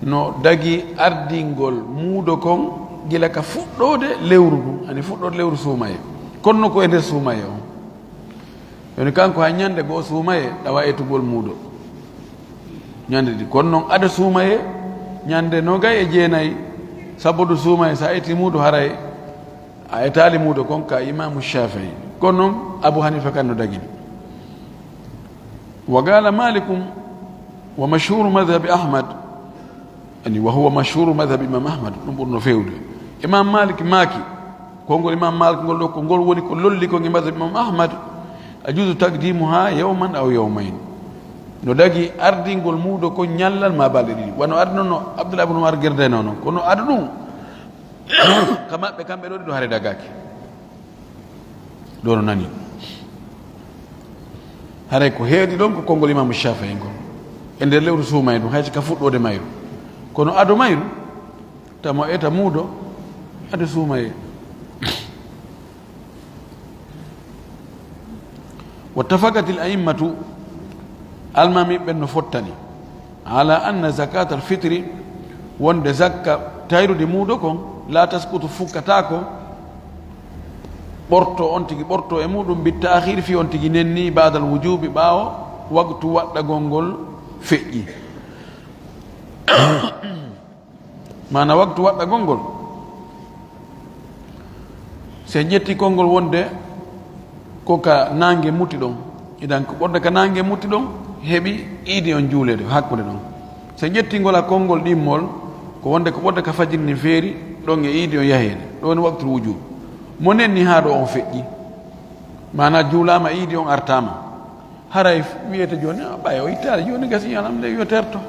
no dagi ardingol muudo kon gila ka fuɗɗoode lewru ndun, ani fuɗɗoode lewru suumaye, kono ko e nder suumaye on. Woni kanko hay ñande goo suumaye ɗawa etugol muudo. Ñande ɗiɗi. Kono noon ado suumaye ñande nogay e jeenay, sabodu suumaye sa eti muudo haray a etaali muudo kon ka Imaamu Shaafi'i. Kono noon Abu Hanifa kan no dagini. Wa qala Malikun wa mashhuru madhhabi Ahmad. Ani, wa huwa mashhuru madhhab Imam Ahmad, ɗum ɓurno feewde. Imam Malik maaki, konngol Imam Malik ngol ɗo, ko ngol woni ko lolli kon e madhhab Imam Ahmad, yajuzu taqdimuha yawman aw yawmayn. No dagi ardingol muudo ko ñallal ma balɗe ɗiɗi. Wano ardinono Abdullah ibn Umar gerdayno non. Kono ado ɗum, ka maɓɓe kamɓe ɗo ɗiɗo hare dagaki. Ɗo no nani. Haray ko heedi ɗon ko konngol Imaamu Shaafi'i ngol. E nder lewru suumayru, hay si ka fuɗɗoode mayru. Kono ado mayru, tama eta muudo, ado suumaye. Wattafaqatil a'immatu, almaami ɓen no fottani. Ala anna zakatal fitri, wonde zakka tayrudi muudo kon, la tasqutu, fukkataako, ɓorto on tigi, ɓorto e muuɗum, bi ta'khir, fi on tigi nenni, ba'dal wujubi, ɓaawo waqtu waɗɗagol ngol feƴƴi. Maana waqtu waɗɗagol ngol, si en ƴetti konngol wonde ko ka naange muti ɗon, idan ko ɓurde ka naange muti ɗon, heɓi iidi on juuleede hakkunde ɗon. Si en ƴetti ngol a konngol ɗimmol, ko wonde ko ɓurde ka fajiri ni feeri ɗon e iidi on yaheede, ɗo woni waqtul wujub. Mo nenni haa ɗo on feƴƴi, maana juulaama iidi on artaama. Haray wiyete jooni, a, ɓay o ittaali jooni, gasi, alhamdulillah, yo terto.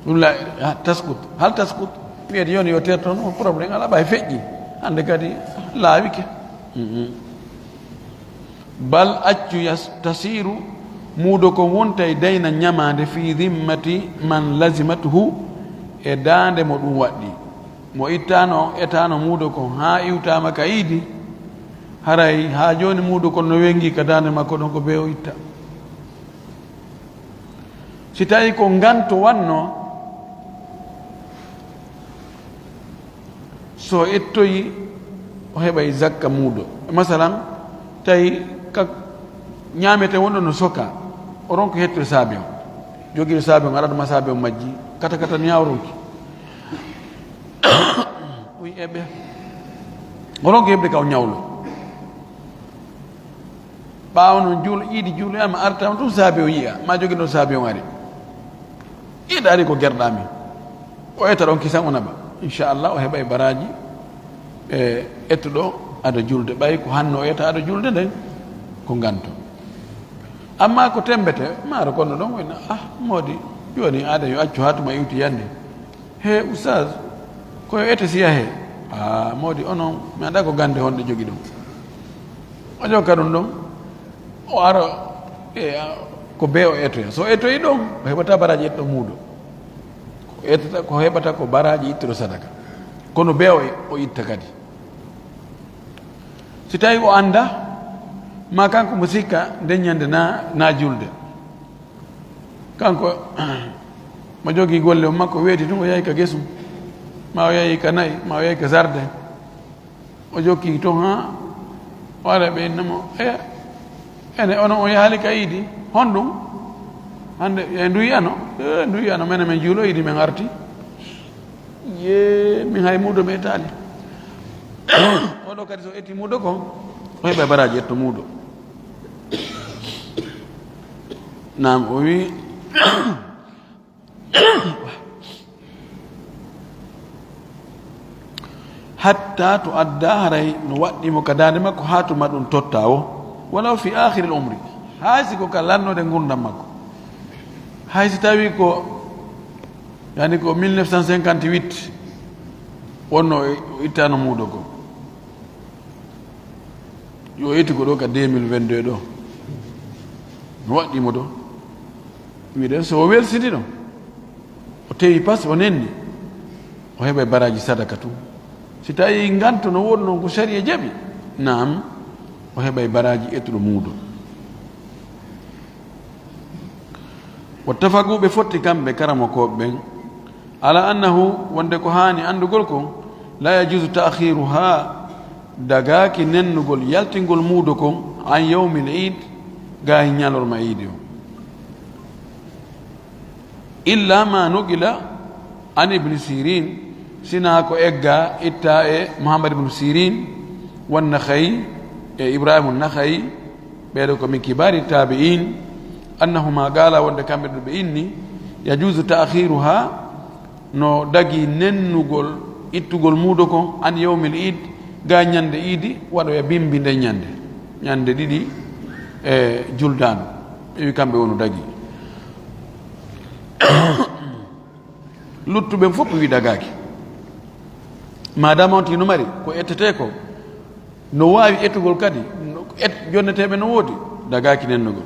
Ɗum la, ha, taskut, hal taskut? Wiyete jooni yo terto, no problème, ala, ɓay feƴƴi. Hannde kadi laawike. Mhm. Bal accu yas-, tasiru, muudo ko wontay dayna ñamaande fi zimmati man lazimathu, e daande mo ɗum waɗɗi. Mo ittaano on, etaano muudo kon, haa iwtaama ka iidi, haray haa jooni muudo kon no wenngi ka daande makko ɗon, ko bee o itta. Si tawi ko nganto wanno, so ettoyi, o heɓay zakka muudo. Masalan, tawi ka ñaamete wonɗo no soka, o ronka hettude saabe on. Jogiiɗo saabe on, aɗa ɗuma saabe on majji, kata kata ni haa o ronki. Wi eɓe. O ronki heɓde ka o ñawlo. Ɓaawo noon juul-, iidi juuloyaama, artaama tun saabe o yiya, ma jogiiɗo saabe on ari. Iida ari ko gerɗaami. O eta ɗon kisan o naɓa. Inchallah, o heɓay baraaji, e, ettuɗo ado julde. Ɓay ko hanno o eta ado julde nden, ko nganto. Amma ko tembete, maaro konno ɗon, wayno, ah, moodi, jooni aada yo accu haa tuma iwti yande. He, Oustaz, ko yo ete si yahe. Ah, moodi, onon, mi anndaa ko gannde honɗe jogi ɗon. O jokka ɗum ɗon. O ara, e, a, ko bee o etoya. So o etoyi ɗon, o heɓata baraaji etto muudo. Ko etata, ko heɓata ko baraaji ittuɗo sadaka. Kono bee o, o itta kadi. Si tawi o annda, ma kanko mo sikka, nden ñande na, na julde. Kanko, mo jogii golle makko, weeti tun, o yahi ka gesum, ma o yahi ka na'i, ma o yahi ka zarde. O jokki ton ha o ara, ɓe inna mo, "E, ene ono on yahaali ka iidi, honɗum? Hannde e ndu yiyano, e ndu yiyano, menen men juulo iidi men arti. Ye, min hay muudo mi etaali." Oɗo kadi so eti muudo kon, o heɓa baraaji etto muudo. Naam, o wi, "Hatta to adda, haray no waɗɗi mo ka daande makko, haa tuma ɗum totta o, walaw fi aakhiril umri." Hay si ko ka lannode ngurndan makko. Hay si tawi ko, yani ko mille neuf cent cinquante-huit wonno o ittano muudo ko. Yo eti ko ɗo ka deux mille vingt-deux ɗo. No waɗɗi mo ɗo. Wiide so o welsiti ɗo, o tewi pas, o nenni, o heɓay baraaji sadaka tun. Si tawi nganto no woodi noon ko sariya jaɓi, naam, o heɓay baraaji ettuɗo muudo. Wattafaqu, ɓe fotti kamɓe karamokooɓe ɓen, ala annahu, wonde ko haani anndugol kon, la yajuuzu ta'khiruha, dagaaki nennugol yaltingol muudo kon, an yawmil iid, gaa e ñalorma iidi on. Illa ma nuqila an Ibni Sirin, sinaa ko eggaa itta e Muhammad ibnu Sirin, wan Nakha'i, e Ibrahima Nakha'i, ɓeeɗo ko min kibari tabi'in, annahuma qaala, wonde kamɓe ɗo ɓe inni, yajuuzu ta'khiruha, no dagi nennugol, ittugol muudo kon, an yawmil iid, ga ñande iidi, waɗoya bimbi nden ñande, ñande ɗiɗi e juldaandu, ɓe wi kamɓe wonu dagi. Luttuɓen fof wi dagaaki. Maadaama on tigi no mari ko ettete ko, no waawi ettugol kadi, no et-, jonneteeɓe no woodi, dagaaki nennugol.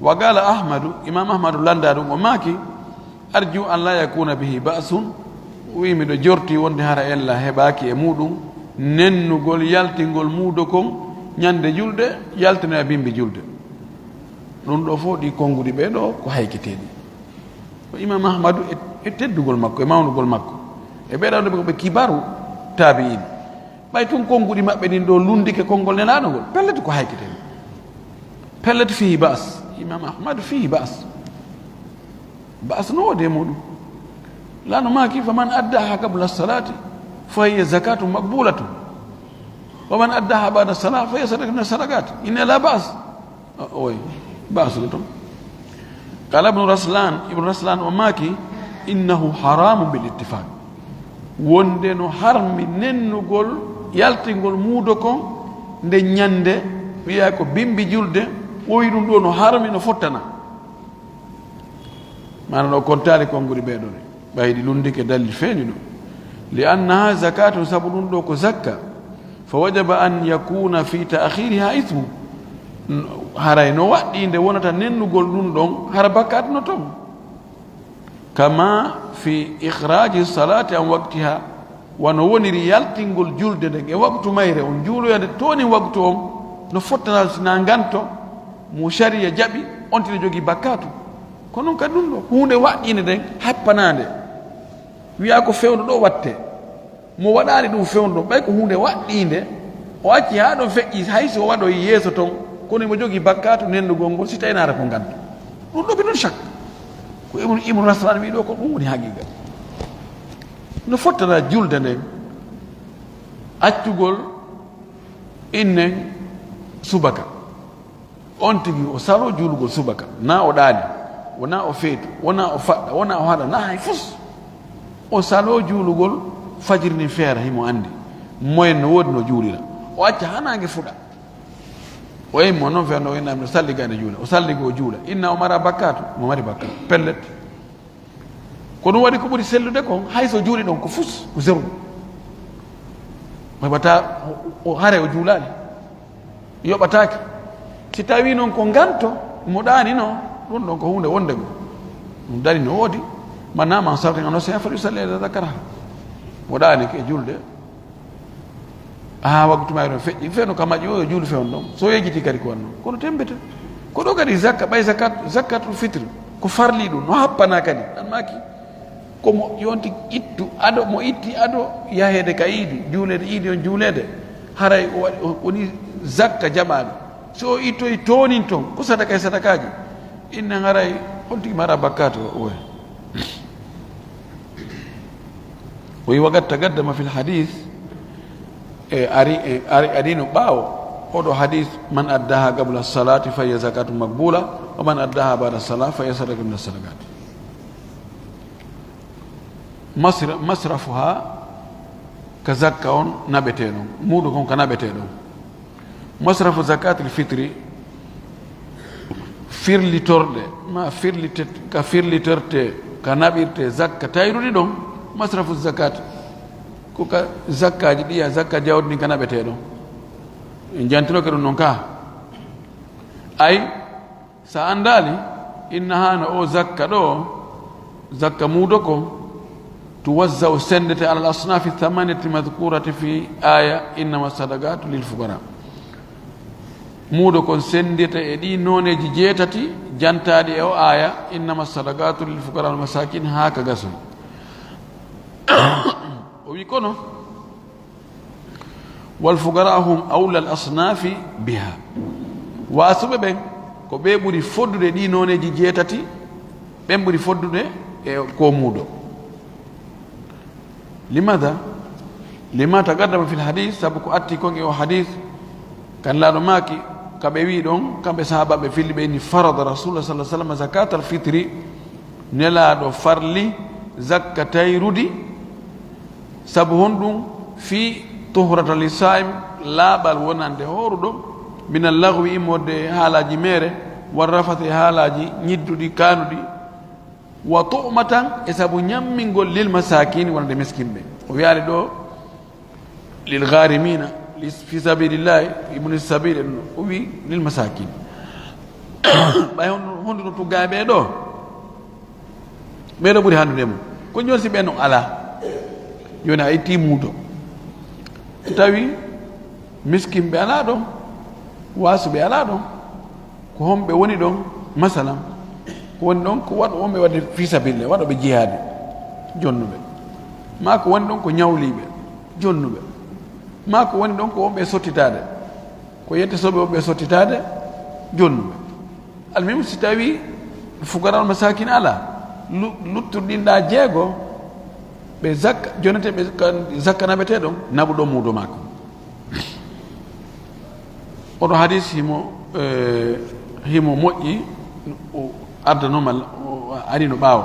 Wa qaala Ahmadu, Imaam Ahmadu lanndaa ɗum, o maaki, "Arju an laa yakuuna bihi ba'sun." O wi, "Miɗo jorti wonde hara ella heɓaaki e muuɗum nennugol, yaltingol muudo kon ñande julde, yaltinoya bimbi julde." Ɗum ɗo fof, ɗi konnguɗi ɓee ɗo ko hayketeeɗi. Ko Imaam Ahmadu e, e teddugol makko, e mawnugol makko, e ɓeeɗo ɓe ko ɓe kibaru taabi'in. Ɓay tun konnguɗi maɓɓe ɗin ɗo lunndike konngol Nelaaɗo ngol, pellet ko haykitee. Pellet fihi ba'as. Imaam Ahmadu fihi ba'as. Ba'as no woodi e muuɗum. Laano maaki, "Faman addaha qabla salati, fa hiya zakatu maqbulatu. Wa man addaha ba'da salah, fa hiya sadaqatu min sadaqat. Inna la ba'as." O-, oy, ba'as no ton. Qala Ibnu Raslan, Ibnu Raslan o maaki, "Innahu haramun bil ittifaq." Wonde no harmi nennugol, yaltingol muudo kon nde ñande, wiya ko bimbi julde, o wi ɗum ɗo no harmi, no fottana. Maana no kontaali konnguri ɓee ɗoo ne. Ɓay ɗi lunndike dalil feeñuɗo. "Li annaha zakatun", sabu ɗum ɗo ko zakka. "Fa wajaba an yakuna fi ta'khiriha ismu." Haray no waɗɗii nde wonata nennugol ɗum ɗon, hara bakkaatu no ton. "Kama fi ikhraji salati an waqtiha." Wano woniri yaltingol julde nden e waqtu mayre, on juuloya nde toonin waqtu on, no fottana si na nganto mo shari'a jaɓi, on tigi jogii bakkaatu. Ko non kadi ɗum ɗo, huunde waɗɗiinde nden, happanaande. Wiyaa ko fewndo ɗo watte. Mo waɗaali ɗum fewndo ɗo, ɓay ko huunde waɗɗiinde, o acci haa ɗon feƴƴi, hay so o waɗoyi yeeso ton, kono imo jogii bakkaatu nennugol ngol, si tawii naata ko nganto. Ɗum ɗo ɓe non shak. Ko Ibnu, Ibnu Raslan wi'i ɗo, ko ɗum woni haqiqa. No fottana julde nden, accugol innen subaka. On tigi o saloo juulugol subaka, na o ɗaani, wona o feetu, wona o faɗɗa, wona o haɗa, na hay fus. O saloo juulugol fajiri ndin feera, himo anndi. Moyen no woodi no juulira. O acca haa naange fuɗa. O immo non feewndo, o inna mi salli gayno juula. O salli go o juula. Inna o mara bakkaatu, mo mari bakkaatu. Pellet. Ko ɗum waɗi ko ɓuri sellude kon, hay so juuli ɗon ko fus, ko zéro. O heɓata, o, o hare o juulaali. Yoɓataake. Si tawii noon ko nganto mo ɗaani no, ɗum ɗon ko huunde wonde ngo. Ɗum daari no woodi, man naama an salaatin aw nasiyaha falyusalli idaa dakaraha. Mo ɗaani ke julde, haa waktu mayre on feƴƴi, feno ka maƴƴi o, yo juulu fewndo ɗon. So yejjiti kadi ko wanno. Kono temmbete. Ko ɗo kadi zakka, ɓay zakat, zakatul fitri, ko farli ɗum, no happana kadi. An maaki, ko mo yonti ittu ado, mo itti ado yaheede ka iidi, juuleede iidi on juuleede, haray o waɗi, o woni zakka jaɓaani. So o ittoyi toonin ton, ko sadaka e sadakaaji, inne haray on tigi mara bakkaatu o, oya. O wi: "Wa qad taqaddama fil hadith", e ari, e ari, arino ɓaawo oɗo hadith, "Man addaha qabla salati fa hiya zakatun maqbula, wa man addaha ba'da salat fa hiya sadaqatun min as-sadaqat." Masra-, masrafuha ka zakka on naɓetee ɗon, muudo kon ka naɓetee ɗon. Masrafu zakatil fitri, firlitorɗe, ma firlitet-, ka firlitertee, ka naɓirtee zakka tayruɗi ɗon, masrafu zakat, ko ka zakkaaji ɗiya, zakka jawdi ndin ka naɓetee ɗon. En jantinoke ɗum non ka. Ay, sa anndaali, inna haana o zakka ɗo, zakka muudo ko, tuwazza'u sendete alal asnafi thamaniyati madhkurati fi aya innama sadaqatu lil fuqara. Muudo kon sendete e ɗi nooneeji jeetati jantaaɗi e o aya, innama sadaqatu lil fuqara wal masakin, haa ka gasoy. O wi kono, wal fuqara hum awla al asnafi biha. Waasuɓe ɓen, ko ɓe ɓuri foddude ɗi nooneeji jeetati, ɓen ɓuri foddude e ko muudo. Limadha? Lima taqaddama fil hadith, sabu ko atti kon e o hadith, kan laaɗo maaki, ka ɓe wi ɗon, kamɓe sahaabaaɓe filli ɓe ni, farada Rasulullah sallallahu alaihi wasallam zakatal fitri, Nelaaɗo farli zakka tayrudi, sabu honɗum? Fii tuhrata li saa'im, laaɓal wonande hooruɗo, minal laghwi, immorde e haalaaji meere, war rafasi, e haalaaji ñidduɗi, kaanuɗi, wa tu'matan, e sabu ñammingol, lil masaakiini, wonande miskinɓe. O wiyaali ɗo, lil gharimina, li, fi sabilillahi, ibni sabil en, o wi lil masakin. Ɓay honno, honno no tugga e ɓee ɗo? Ɓee ɗo ɓuri handude mum. Ko jooni si ɓee non alaa? Jooni a itti muudo. Tawi miskinɓe alaa ɗon, waasuɓe alaa ɗon. Ko homɓe woni ɗon? Masalan, ko woni ɗon ko waɗo homɓe waɗde fi sabilillah, waɗoɓe jihaadi, jonnuɓe. Maa ko woni ɗon ko ñawliiɓe, jonnuɓe. Maa ko woni ɗon ko homɓe sottitaade, ko yette soɓe homɓe sottitaade, jonnuɓe. Almuhim, si tawi fuqara al masakin alaa, lu-, luttuɗinɗa jeego, ɓe zakka, jonete ɓe ka-, zakka naɓetee ɗon, naɓu ɗon muudo maako. Oɗo hadis himo, eh, himo moƴƴi, o ardanooma, o arino ɓaawo.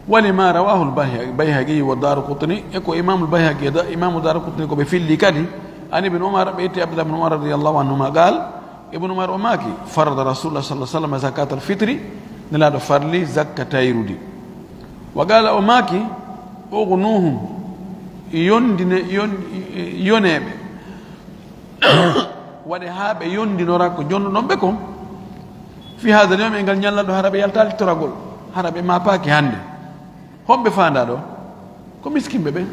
Wa lima rawahu al-Bayha-, Bayhaqi wa Daraqutni, e ko Imam al-Bayhaqi e da-, Imam Daraqutni ko ɓe filli kadi, an Ibn Umar, ɓe itti Abdullah ibn Umar radiyallahu anhuma qal, Ibn Umar o maaki, farada Rasulullah sallallahu alaihi wasallam zakat al-fitri, Nelaaɗo farli zakka tayrudi. Wa qala, o maaki, ughnuhum, yondine, yon-, yoneeɓe. Waɗe haa ɓe yondinora ko jonnuɗon ɓe kon. Fi hadha al-yawmi, e ngal ñallal ɗo, hara ɓe yaltaali toragol, hara ɓe maapaaki hannde. Homɓe faandaa ɗo? Ko miskinɓe ɓe.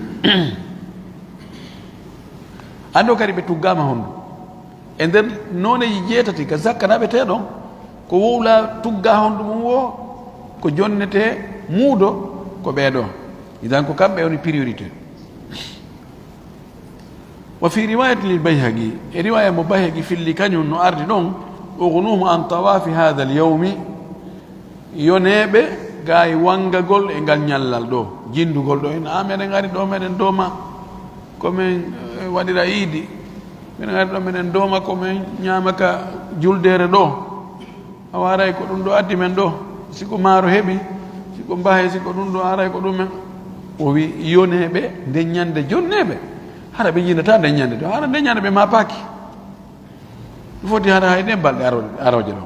Anndo kadi ɓe tuggaama hondu. E nder nooneeji jeetati ka zakka naɓetee ɗon, ko wowla tugga hondu mum wo, ko jonnetee muudo, ko ɓee ɗo. Idan ko kamɓe woni priorité. Wa fi riwayatin lil Bayhaqi, e riwaya mo Bayhaqi filli kañum no ardi ɗon, ughnuhum an tawafi hadha al yawmi, yoneeɓe gaay wangagol e ngal ñallal ɗo, jindugol ɗo, en, a, meɗen ari ɗo, meɗen dooma ko men, eh, waɗira iidi, meɗen ari ɗo, meɗen dooma ko men ñaama ka juldeere ɗo. Awa haray ko ɗum ɗo addi men ɗo, si ko maaro heɓi, si ko mbahe, si ko ɗum ɗo, haray ko ɗum men. O wi, yoneeɓe nden ñande jonneeɓe, hara ɓe yinata nden ñande ɗo, hara nden ñande ɓe maapaaki. Ɗum foti hara hay ɗen balɗe aro-, arooje ɗo.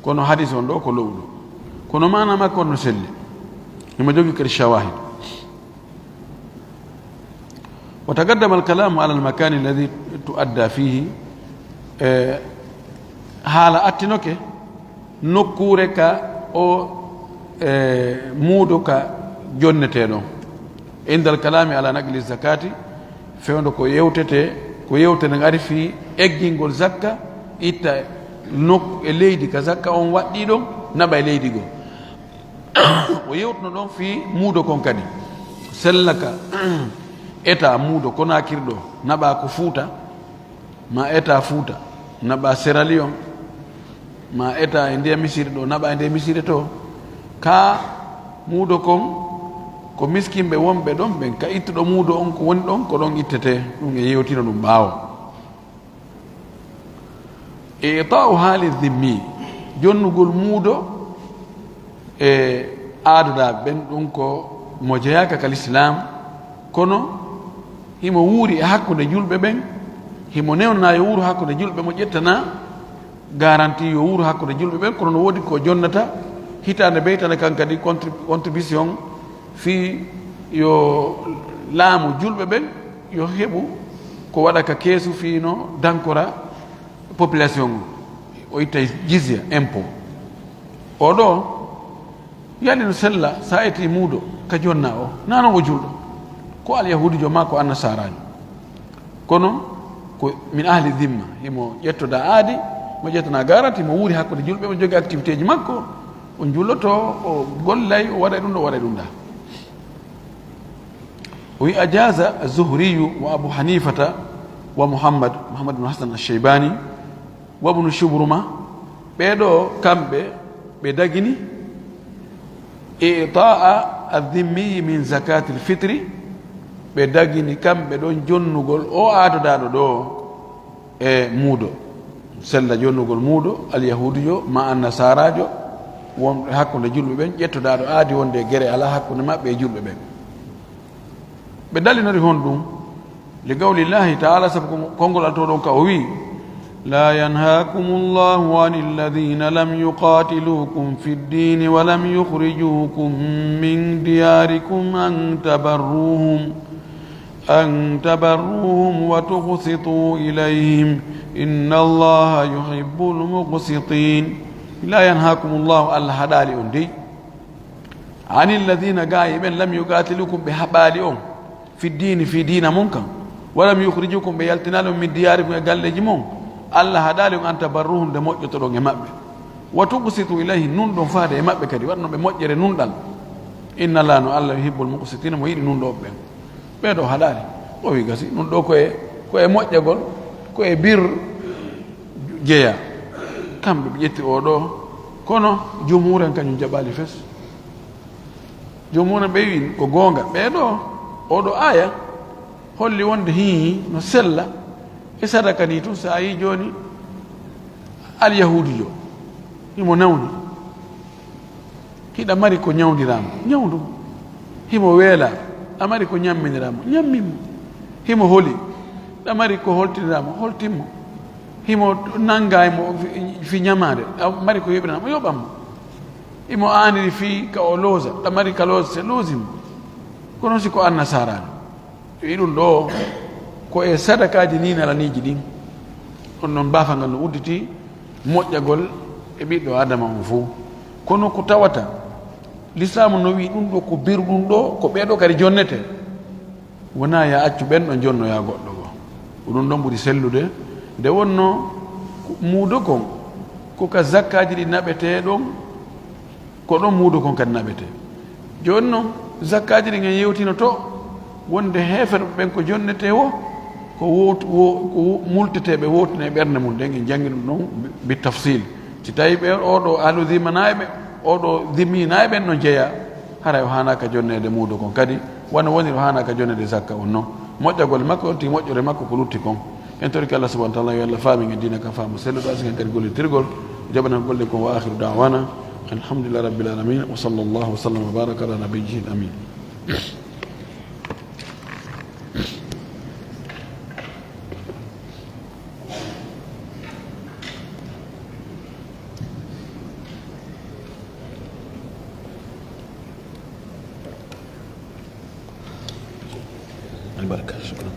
Kono hadis on ɗo ko lowɗo. Kono maana makko on no selli. Himo jogii kadi shawahid. وتقدم الكلام على المكان الذي تؤدى فيه. E, haala attinoke nokkuure ka o, e, muudo ka jonnetee ɗon. Indal kalaami ala naqli zakati, fewndo ko yewtete, ko yewtere nden ari fii eggingol zakka, itta nokku e leydi ka zakka on waɗɗii ɗon, naɓa e leydi goo. O yewtuno ɗon fii muudo kon kadi. Sella ka eta muudo Konaakiri ɗoo, naɓa ko Fuuta, ma eta Fuuta, naɓa Sierra Leone, ma eta e ndiya Misiri ɗoo, naɓa e ndiya Misiri too. Ka muudo kon, ko miskinɓe wonɓe ɗon ɓen, ka ittuɗo muudo on ko woni ɗon, ko ɗon ittetee. Ɗum e yewtino ɗum ɓaawo. Ita'u haali zimmi, jonnugol muudo e aadodaaɓe ɓen, ɗum ko mo jeyaaka ka lislaam, kono himo wuuri e hakkunde julɓe ɓen, himo newnanaa yo wuuru hakkunde julɓe, mo ƴettanaa garanti yo wuuru hakkunde julɓe ɓen, kono no woodi ko jonnata hitaande bee hitaande, kan kadi contrib-, contribution fii yo laamu julɓe ɓen yo heɓu ko waɗa ka keesu fii no dankora population o, o itta jizya, impôt. O ɗoo, yalla no sella, sa eti muudo ka jonnaa o, naa non o julɗo, ko alyahuudijo maa ko annasaaraajo. Kono ko min ahli zimma, himo ƴettoda aadi, mo ƴettana garanti, mo wuuri hakkunde julɓe, mo jogii activité ji makko, o julloto, o gollay, o waɗay ɗum ɗo, o waɗay ɗum ɗa. O wi, ajaza Zuhriyu wa Abu Hanifata wa Muhammad, Muhammad ibn Hasan al-Shaybani, wa Ibnu Shubruma, ɓee ɗoo kamɓe ɓe dagini ita'a adh-dhimmi min zakatil fitri, ɓe dagini kamɓe ɗon jonnugol o aadodaaɗo ɗoo e muudo. Sella jonnugol muudo alyahuudijo ma annasaaraajo wonɓe hakkunde julɓe ɓen, ƴettodaaɗo aadi wonde e gere alaa hakkunde maɓɓe e julɓe ɓen. Ɓe dalinori honɗum? Li qawlillahi ta'ala, sabu ko konngol Alla to ɗon ka o wi, la yanhakumullahu anil ladhina lam yuqatilukum fid dini wa lam yukhrijukum min diyarikum an tabarruhum, an tabarruhum wa tuqsitu ilayhim, innallaha yuhibbul muqsitin. La yanhakumullahu, Alla haɗaali on dey, anil ladhina, gaa e ɓen, lam yuqatilukum, ɓe haɓaali on, fi diini, fii diina mon kan, wa lam yukhrijukum, ɓe yaltinaali on, min diyaarikum, e galleeji mon, Alla haɗaali on, an tabarruhum, nde moƴƴotoɗon e maɓɓe, wa tuqsitu ilayhim, nunɗon faade e maɓɓe kadi, waɗnon ɓe moƴƴere nunɗal. Inna Allaha, no Alla, yuhibbul muqsitina, mo yiɗi nunɗooɓe ɓen. Ɓee ɗoo haɗaali. O wi gasi, ɗum ɗoo ko e, ko e moƴƴagol, ko e bir jeyaa. Kamɓe ɓe ƴetti oo ɗoo, kono jumhuur en kañum jaɓaali fes. Jumhuur en ɓe wi ko goonga. Ɓee ɗoo, oo ɗoo aaya holli wonde hii no sella e sadaka nii tun. So a yii jooni alyahuudijo, himo nawni. Hiɗa mari ko ñawndiraa mo, ñawndu mo. Himo weelaa, a mari ko ñamminiraa mo, ñammin mo. Himo holi, ɗa mari ko holtiniraa mo, holtin mo. Himo nanngaa e mo fi, fi ñamaande, ɗa mari ko yoɓiraa mo, yoɓan mo. Himo aaniri fii ka o loosa, ɗa mari ka loosa, loosin mo. Kono si ko annasaaraajo, wi ɗum ɗoo ko e sadakaaji nii nalaniiji ɗin. On non baafa ngal no udditi moƴƴagol e ɓiɗɗo Aadama on fow. Kono ko tawata, Lislaamu no wi'i ɗum ɗoo ko biru ɗum ɗoo, ko ɓee ɗoo kadi jonnete. Wonaa ya accu ɓen ɗon jonnoya goɗɗo goo. Ko ɗum ɗon ɓuri sellude. Nde wonnoo muudo kon, ko ka zakkaaji ɗi naɓetee ɗon, ko ɗon muudo kon kadi naɓetee. Jooni non, zakkaaji ɗin en yewtino to, wonde heeferɓe ɓen ko jonnetee woo, ko wowt-, wo-, ko wo-, multetee ɓe wowtine ɓernde mum. Ɗen en janngi ɗum ɗon bi, bi tafsil. Si tawii ɓe, oo ɗoo ahlu zimma naayɓe, oo ɗoo zimmi naayɓe ɓen no jeyaa, haray o haanaaka jonneede muudo kon kadi, wano woniri o haanaaka jonneede zakka on non. Moƴƴagol makko on, tigi moƴƴore makko ko lutti kon. En torike Allah subhanahu wa ta'ala, yo Allah faamin en diina ka faamu selluɗo, askan kadi gollitirgol, jaɓana golle kon. Wa akhiru da'wana alhamdulillahi rabbil alamin, wa sallallahu wa sallam wa baraka ala nabiyyil amin. Albarka, shukran.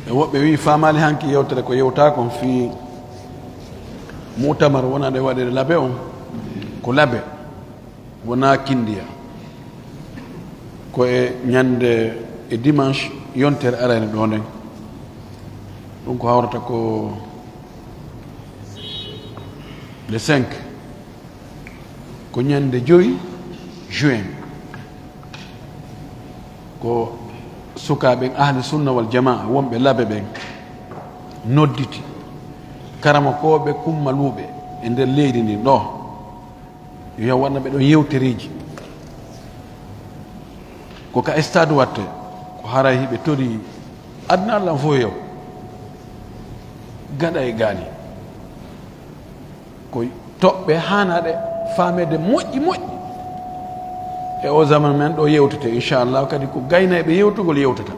E woɓɓe wii faamaali hanki yewtere ko yewtaa kon fii mu'tamar wonande waɗeede Labe on, ko Labe, wonaa Kindiya. Ko e ñande, e dimanche yontere arayne ɗoo nden. Ɗum ko hawrata ko le cinq, ko ñande joy juin. Ko sukaaɓe ahli sunna wal jamaa wonɓe Labe ɓen nodditi karamokooɓe kummaluuɓe e nder leydi ndin ɗoo, yo waɗana ɓe ɗon yewtereeji. Ko ka stade watte, ko haray hiɓe tori aduna Alla fof yo gaɗa e gaali. Ko toɓɓe haanaaɗe faameede moƴƴi moƴƴi. E o zaman men ɗo yewtete, inchallah, kadi ko gaynayɓe yewtugol yewtata.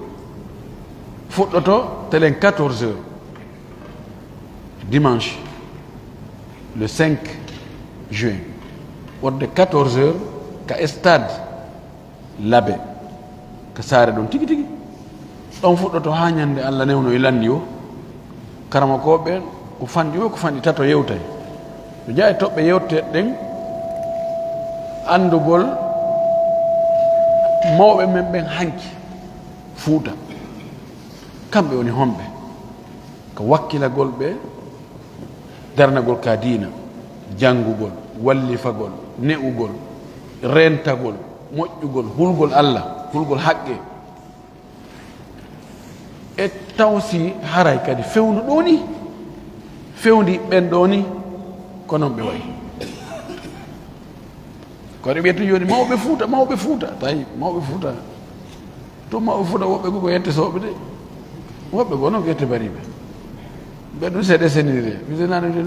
Fuɗɗoto telen quatorze heures, dimanche le cinq juin, wonde quatorze heures ka stade Labe, ka saare ɗon tigi tigi. Ɗon fuɗɗoto haa ñande Alla newno e lanndi o. Karamokooɓe ɓen ko fanɗi o, ko fanɗi tato yewtay. No jeyaa e toɓɓe yewteteeɗe ɗen, anndugol mawɓe men ɓen hanki Fuuta. Kamɓe woni honɓe? Ka wakkilagol ɓe, darnagol ka diina, janngugol, wallifagol, ne'ugol, rentagol, moƴƴugol, hulgol Alla, hulgol haqqe. E taw si haray kadi fewndo ɗoo ni, fewndi ɓen ɗoo ni, ko non ɓe wayi. Ko ɗe wiyata jooni mawɓe Fuuta, mawɓe Fuuta, tawi mawɓe Fuuta. To mawɓe Fuuta, woɓɓe goo ko yettisooɓe de. Woɓɓe goo noon ko yette bariiɓe. Ɓe ɗum seeɗa seniri de. Mi senani de.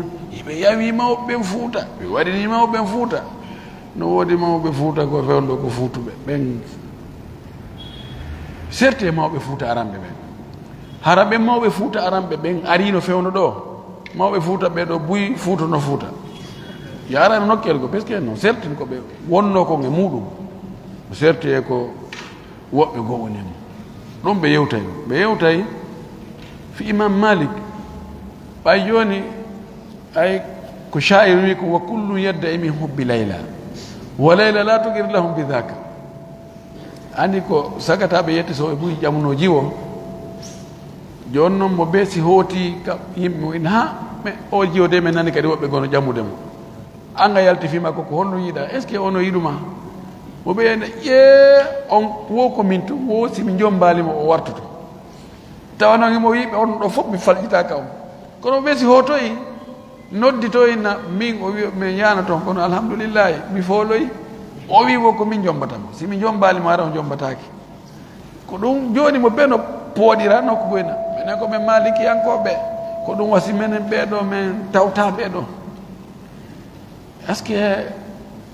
Ɓe yawi mawɓe ɓen Fuuta. Ɓe waɗini mawɓe ɓen Fuuta. No woodi mawɓe Fuuta ko fewndo ko Fuutuɓe. Ɓen serti e mawɓe Fuuta aranɓe ɓen. Hara ɓen mawɓe Fuuta aranɓe ɓen ariino fewndo ɗoo. Mawɓe Fuuta ɓee ɗoo buy Fuuta no Fuuta. Yaarano nokkeel goo, parce que no sertin ko ɓe wonnoo kon e muuɗum. No serti e ko woɓɓe goo woni e mum. Ɗum ɓe yewtay. Ɓe yewtay fi Imam Malik. Ɓay jooni, ay ko sha'ir wi ko, "Wa kullun yadda'i min hubbi Layla. Wa Layla la tuqir lahum bi dhaka." Anndi ko sagataaɓe yettisooɓe buy ƴamunoo jiwo. Jooni noon mo bee si hooti ka yimɓe mo ina, "Ha, mais o jiwo de, men nani kadi woɓɓe goo no ƴamude mo." An a yalti fii makko, ko honno yiɗaa? Est-ce que ono yiɗu ma? Mo ɓe ene, "Ƴee, on wo ko min tun, wo si mi jommbaali mo o wartoto." Tawa noon himo wi'i ɓe, "On ɗoo fof mi falƴitaa ka on." Kono ɓe si hootoyi, nodditoyi na min, o wi'a, "Min yaana toon, kono alhamdulillahi, mi fooloyi." O wi'i, "Wo ko min jommbata mo. Si mi jommbaali mo, hara o jommbataake." Ko ɗum jooni mo beno pooɗira nokku boyna. Minen ko men maalikiyankooɓe. Ko ɗum wasi menen ɓee ɗoo, men tawtaa ɓee ɗoo. Est-ce que,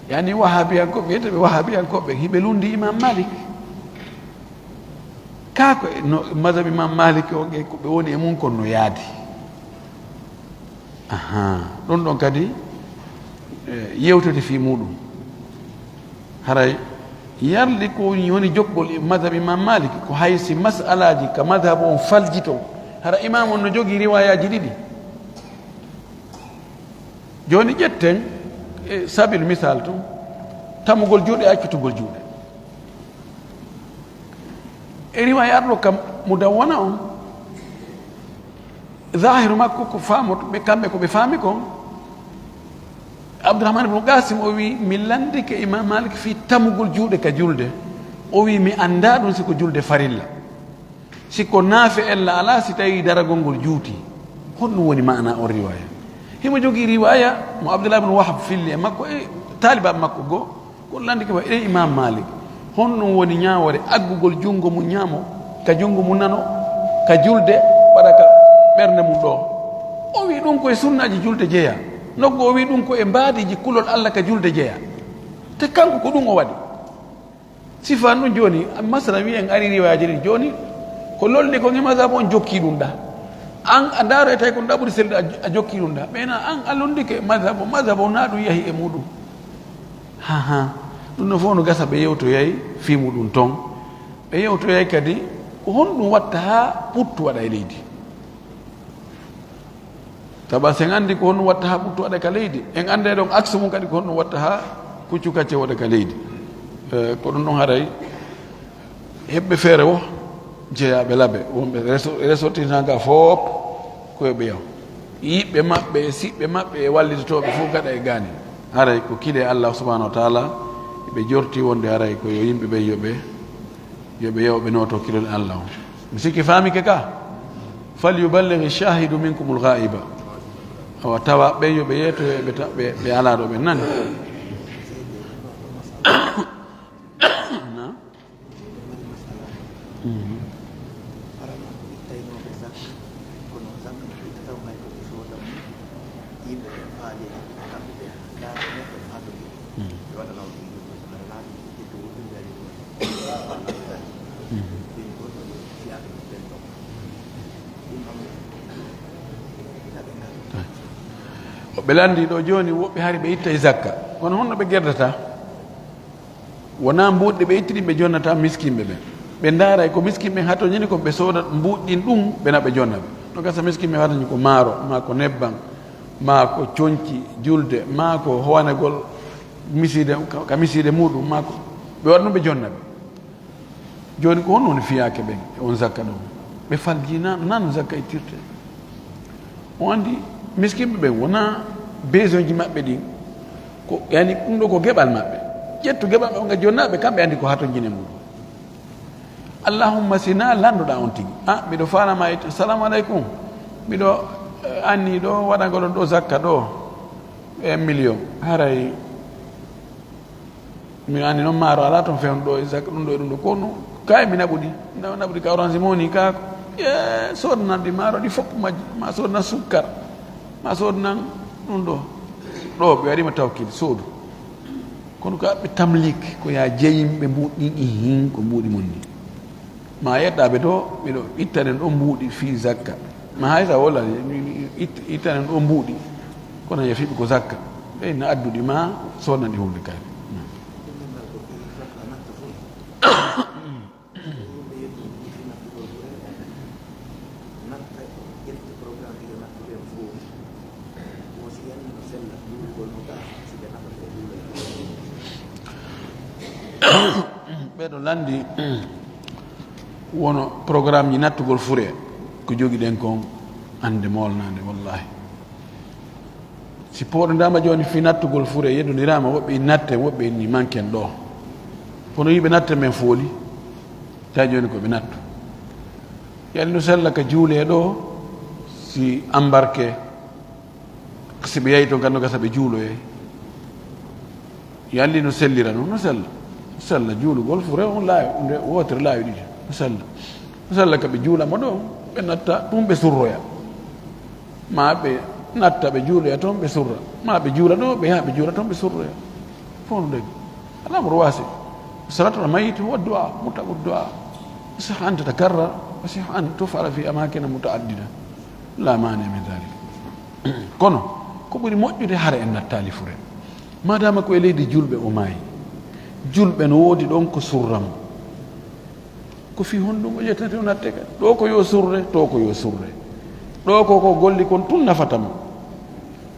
yani, wahabiyankooɓe, wiyete ɓe wahabiyankooɓe, hiɓe lundi Imam Malik? Kaa ko no mazhab Imam Malik o, e ko ɓe woni e mum kon no yaadi. Ahaa, ɗum ɗon kadi, eh, yewtete fii muuɗum. Haray yarli ko woni, woni jokkol e mazhab Imam Malik, ko hay si masalaaji ka mazhab on faljito, hara imam on no jogii riwaayaaji ɗiɗi. Jooni ƴetten e sabil misal tun, tamugol juuɗe, accutugol juuɗe. E riwaaya arɗo kam Mudawwana on, zahiru makko ko faamoto ɓe, kamɓe ko ɓe faami kon, Abdurrahman ibn Qasim o wi, "Mi landike Imam Malik fii tamugol juuɗe ka julde." O wi, "Mi anndaa ɗum si ko julde farilla." Si ko naafe ella alaa, si tawii daragol ngol juuti, honɗum woni maana on riwaaya? Himo jogii riwaaya mo Abdullah ibn Wahab filli e makko e taalibaaɓe makko goo, ko landike wa e Imam Malik. Honɗum woni ñaawoore aggugol junngo mum ñaamo ka junngo mum nano ka julde, waɗa ka ɓernde mum ɗoo? O wii ɗum ko e sunnaaji julde jeyaa. Nokku o wii ɗum ko e mbaadiiji kulol Alla ka julde jeyaa. Te kanko ko ɗum o waɗi. Sifaan ɗum jooni, masala wi en ari riwaaji ɗin jooni, ko lolni kon e mazhab on jokki ɗum ɗa. An a ndaaro e tawi ko ɗum ɗa ɓuri sellude a, a jokki ɗum ɗa. Ɓeyna an a londike mazhab o, mazhab o na ɗum yahi e muɗum. Ha, ha. Ɗum no fof no gasa ɓe yewtoyay fii muɗum ton. Ɓe yewtoyay kadi Ko honɗum watta haa ɓuttu waɗa e leydi? Sabu si en anndi ko honɗum watta haa ɓuttu waɗa ka leydi, en annday ɗon aksu mum kadi ko honɗum watta haa puccu kacce waɗa ka leydi. Eh, ko ɗum ɗon haray heɓɓe feere wo jeyaaɓe labe, wonɓe reso-, ressortissant ga fof ko yo ɓe yaw. Yiɓɓe maɓɓe e siɓɓe maɓɓe e wallitotooɓe fof gaɗa e gaani. Haray ko kile Allah subhanahu wa taala, ɓe jorti wonde haray ko yo yimɓe ɓen yo ɓe, yo ɓe yaw ɓe nooto kilol Allah on. Mi sikki faamike ka. "Falyuballighi shahidu minkumul ghaiba." Awa tawa ɓen yo ɓe yeeto ɓe ta-, ɓe, ɓe alaa ɗo ɓe nani. Na? Mhm. Mhm. Ɓe lanndii ɗo jooni, woɓɓe hari ɓe ittay zakka. Kono honno ɓe gerdata? Wonaa mbuuɗi ɓe itti ɗin ɓe jonnata miskinɓe ɓen. Ɓe ndaaray ko miskinɓe hatoñini kon, ɓe sooda mbuuɗi ɗin ɗum, ɓe na ɓe jonna ɓe. No gasa miskinɓe hatoñi ko maaro, maa ko nebban, maa ko conci julde, maa ko howanegol misiide, ka, ka misiide muɗum, maa ko ɓe waɗa ɗum ɓe jonna ɓe. Jooni ko honno woni fiyaake ɓen e on zakka ɗon? Ɓe faljina, nan zakka ittirte. On anndi miskinɓe ɓen wonaa besoin ji maɓɓe ɗin. Ko, yani, ɗum ɗo ko geɓal maɓɓe. Ƴettu geɓal maɓɓe ngal jonnaaɓe, kamɓe anndi ko hatonjine mum. Allahumma si na landuɗaa on tigi. "Ah, miɗo faalama e, salamu aleykum. Miɗo, eh, anni ɗo waɗango ɗon ɗo zakka ɗo, un million." Haray mi anndi noon maaro alaa toon fewndo ɗo e zakka ɗum ɗo e ɗum ɗo. Kono kay mi naɓuɗi. Na-, naɓuɗi ka Orange Money ka ko. Ye, soodanan ɗi maaro ɗi fof majji. Ma soodanan sukkar. Ma soodanan ɗum ɗo. Ɗo ɓe waɗima tawkil, soodu. Kono ko aɓɓe tamlik, ko yaa jeyimɓe mbuuɗi ɗin, ihin, ko mbuuɗi mon ni. Ma yeɗɗaɓe to, miɗo ittanen ɗon mbuuɗi fii zakka. Ma hay sa wola, mi, mi, it-, ittanen ɗon mbuuɗi. Kono ya fiɓi ko zakka. Ɓe na adduɗi ma, sonnani hunde kay. Ɓeɗo lanndi wono programme ji nattugol fure ko jogiɗen kon annde molnande, wallahi. Si pooɗondaama jooni fii nattugol fure, yeddondiraama, woɓɓe ina natte, woɓɓe ina manken ɗo. Kono yimɓe natte men fooli, tawi jooni ko ɓe nattu. Yalla no sella ka juulee ɗo, si embarqué, si ɓe yahi toon kadi no gasa ɓe juuloyee. Yalla no sellira noon, no sella. No sella juulugol fure on laawi, nde wootere laawi ɗiɗi. No sella. No sella ka ɓe juula mo ɗo, ɓe natta ɗum ɓe surroya. Ma ɓe natta ɓe juuloya toon ɓe surra. Ma ɓe juula ɗo, ɓe yaha ɓe juula toon ɓe surroya. Fof no dagi. Al'amru wasi. Salatu al-mayyit huwa du'a, mutlaku du'a. Yasih an tatakarrar, yasih an tuf'ala fi amakina mutaaddida. La mani min dhalik. Kono, ko ɓuri moƴƴude hara en nattaali fure. Madama ko e leydi julɓe o maayi. Julɓe no woodi ɗon ko surra mo. Ko fii honɗum o ƴettata o natte ka? Ɗo ko yo surre, to ko yo surre. Ɗo ko ko golli kon tun nafata mo.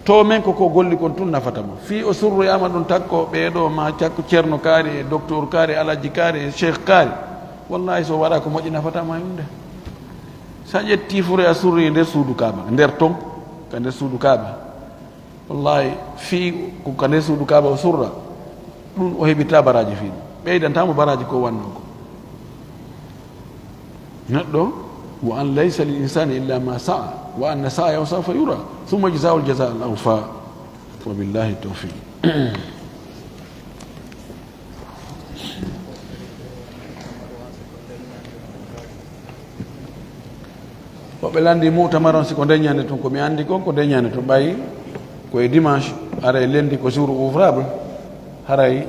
To men ko ko golli kon tun nafata mo. Fii o surroyaama ɗum takko ɓee ɗo ma cakko Ceerno kaari e Doktor kaari e Alhaji kaari e Cheikh kaari. Wallahi so waɗa ko moƴƴi nafata ma e ɗum de. Sa ƴetti fure a surri e nder suudu Kaaba, nder ton, ka nder suudu Kaaba. Wallahi, fii ko ka nder suudu Kaaba o surra, ɗum o heɓirta baraaji fii ɗum. Ɓeydanta mo baraaji ko wannoo ko. Neɗɗo, "Wa an laysa lil insani illa ma sa'a, wa anna sa'yahu sawfa yura, thumma yujzahul jazaa al awfa." Wa billahi tawfiq. Woɓɓe lanndi mu'tamar on, si ko nde ñande tun, ko mi anndi kon, ko nde ñande tun, ɓay ko e dimanche, haray lundi ko jour ouvrable, haray,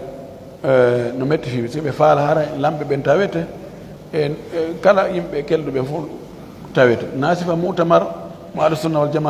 eh, no metti fii, si ɓe faala, haray lamɓe ɓen tawete, e, e kala yimɓe kelɗuɓe fof tawete. Na sifa mu'tamar mo Ahlu Sunna wal Jamaa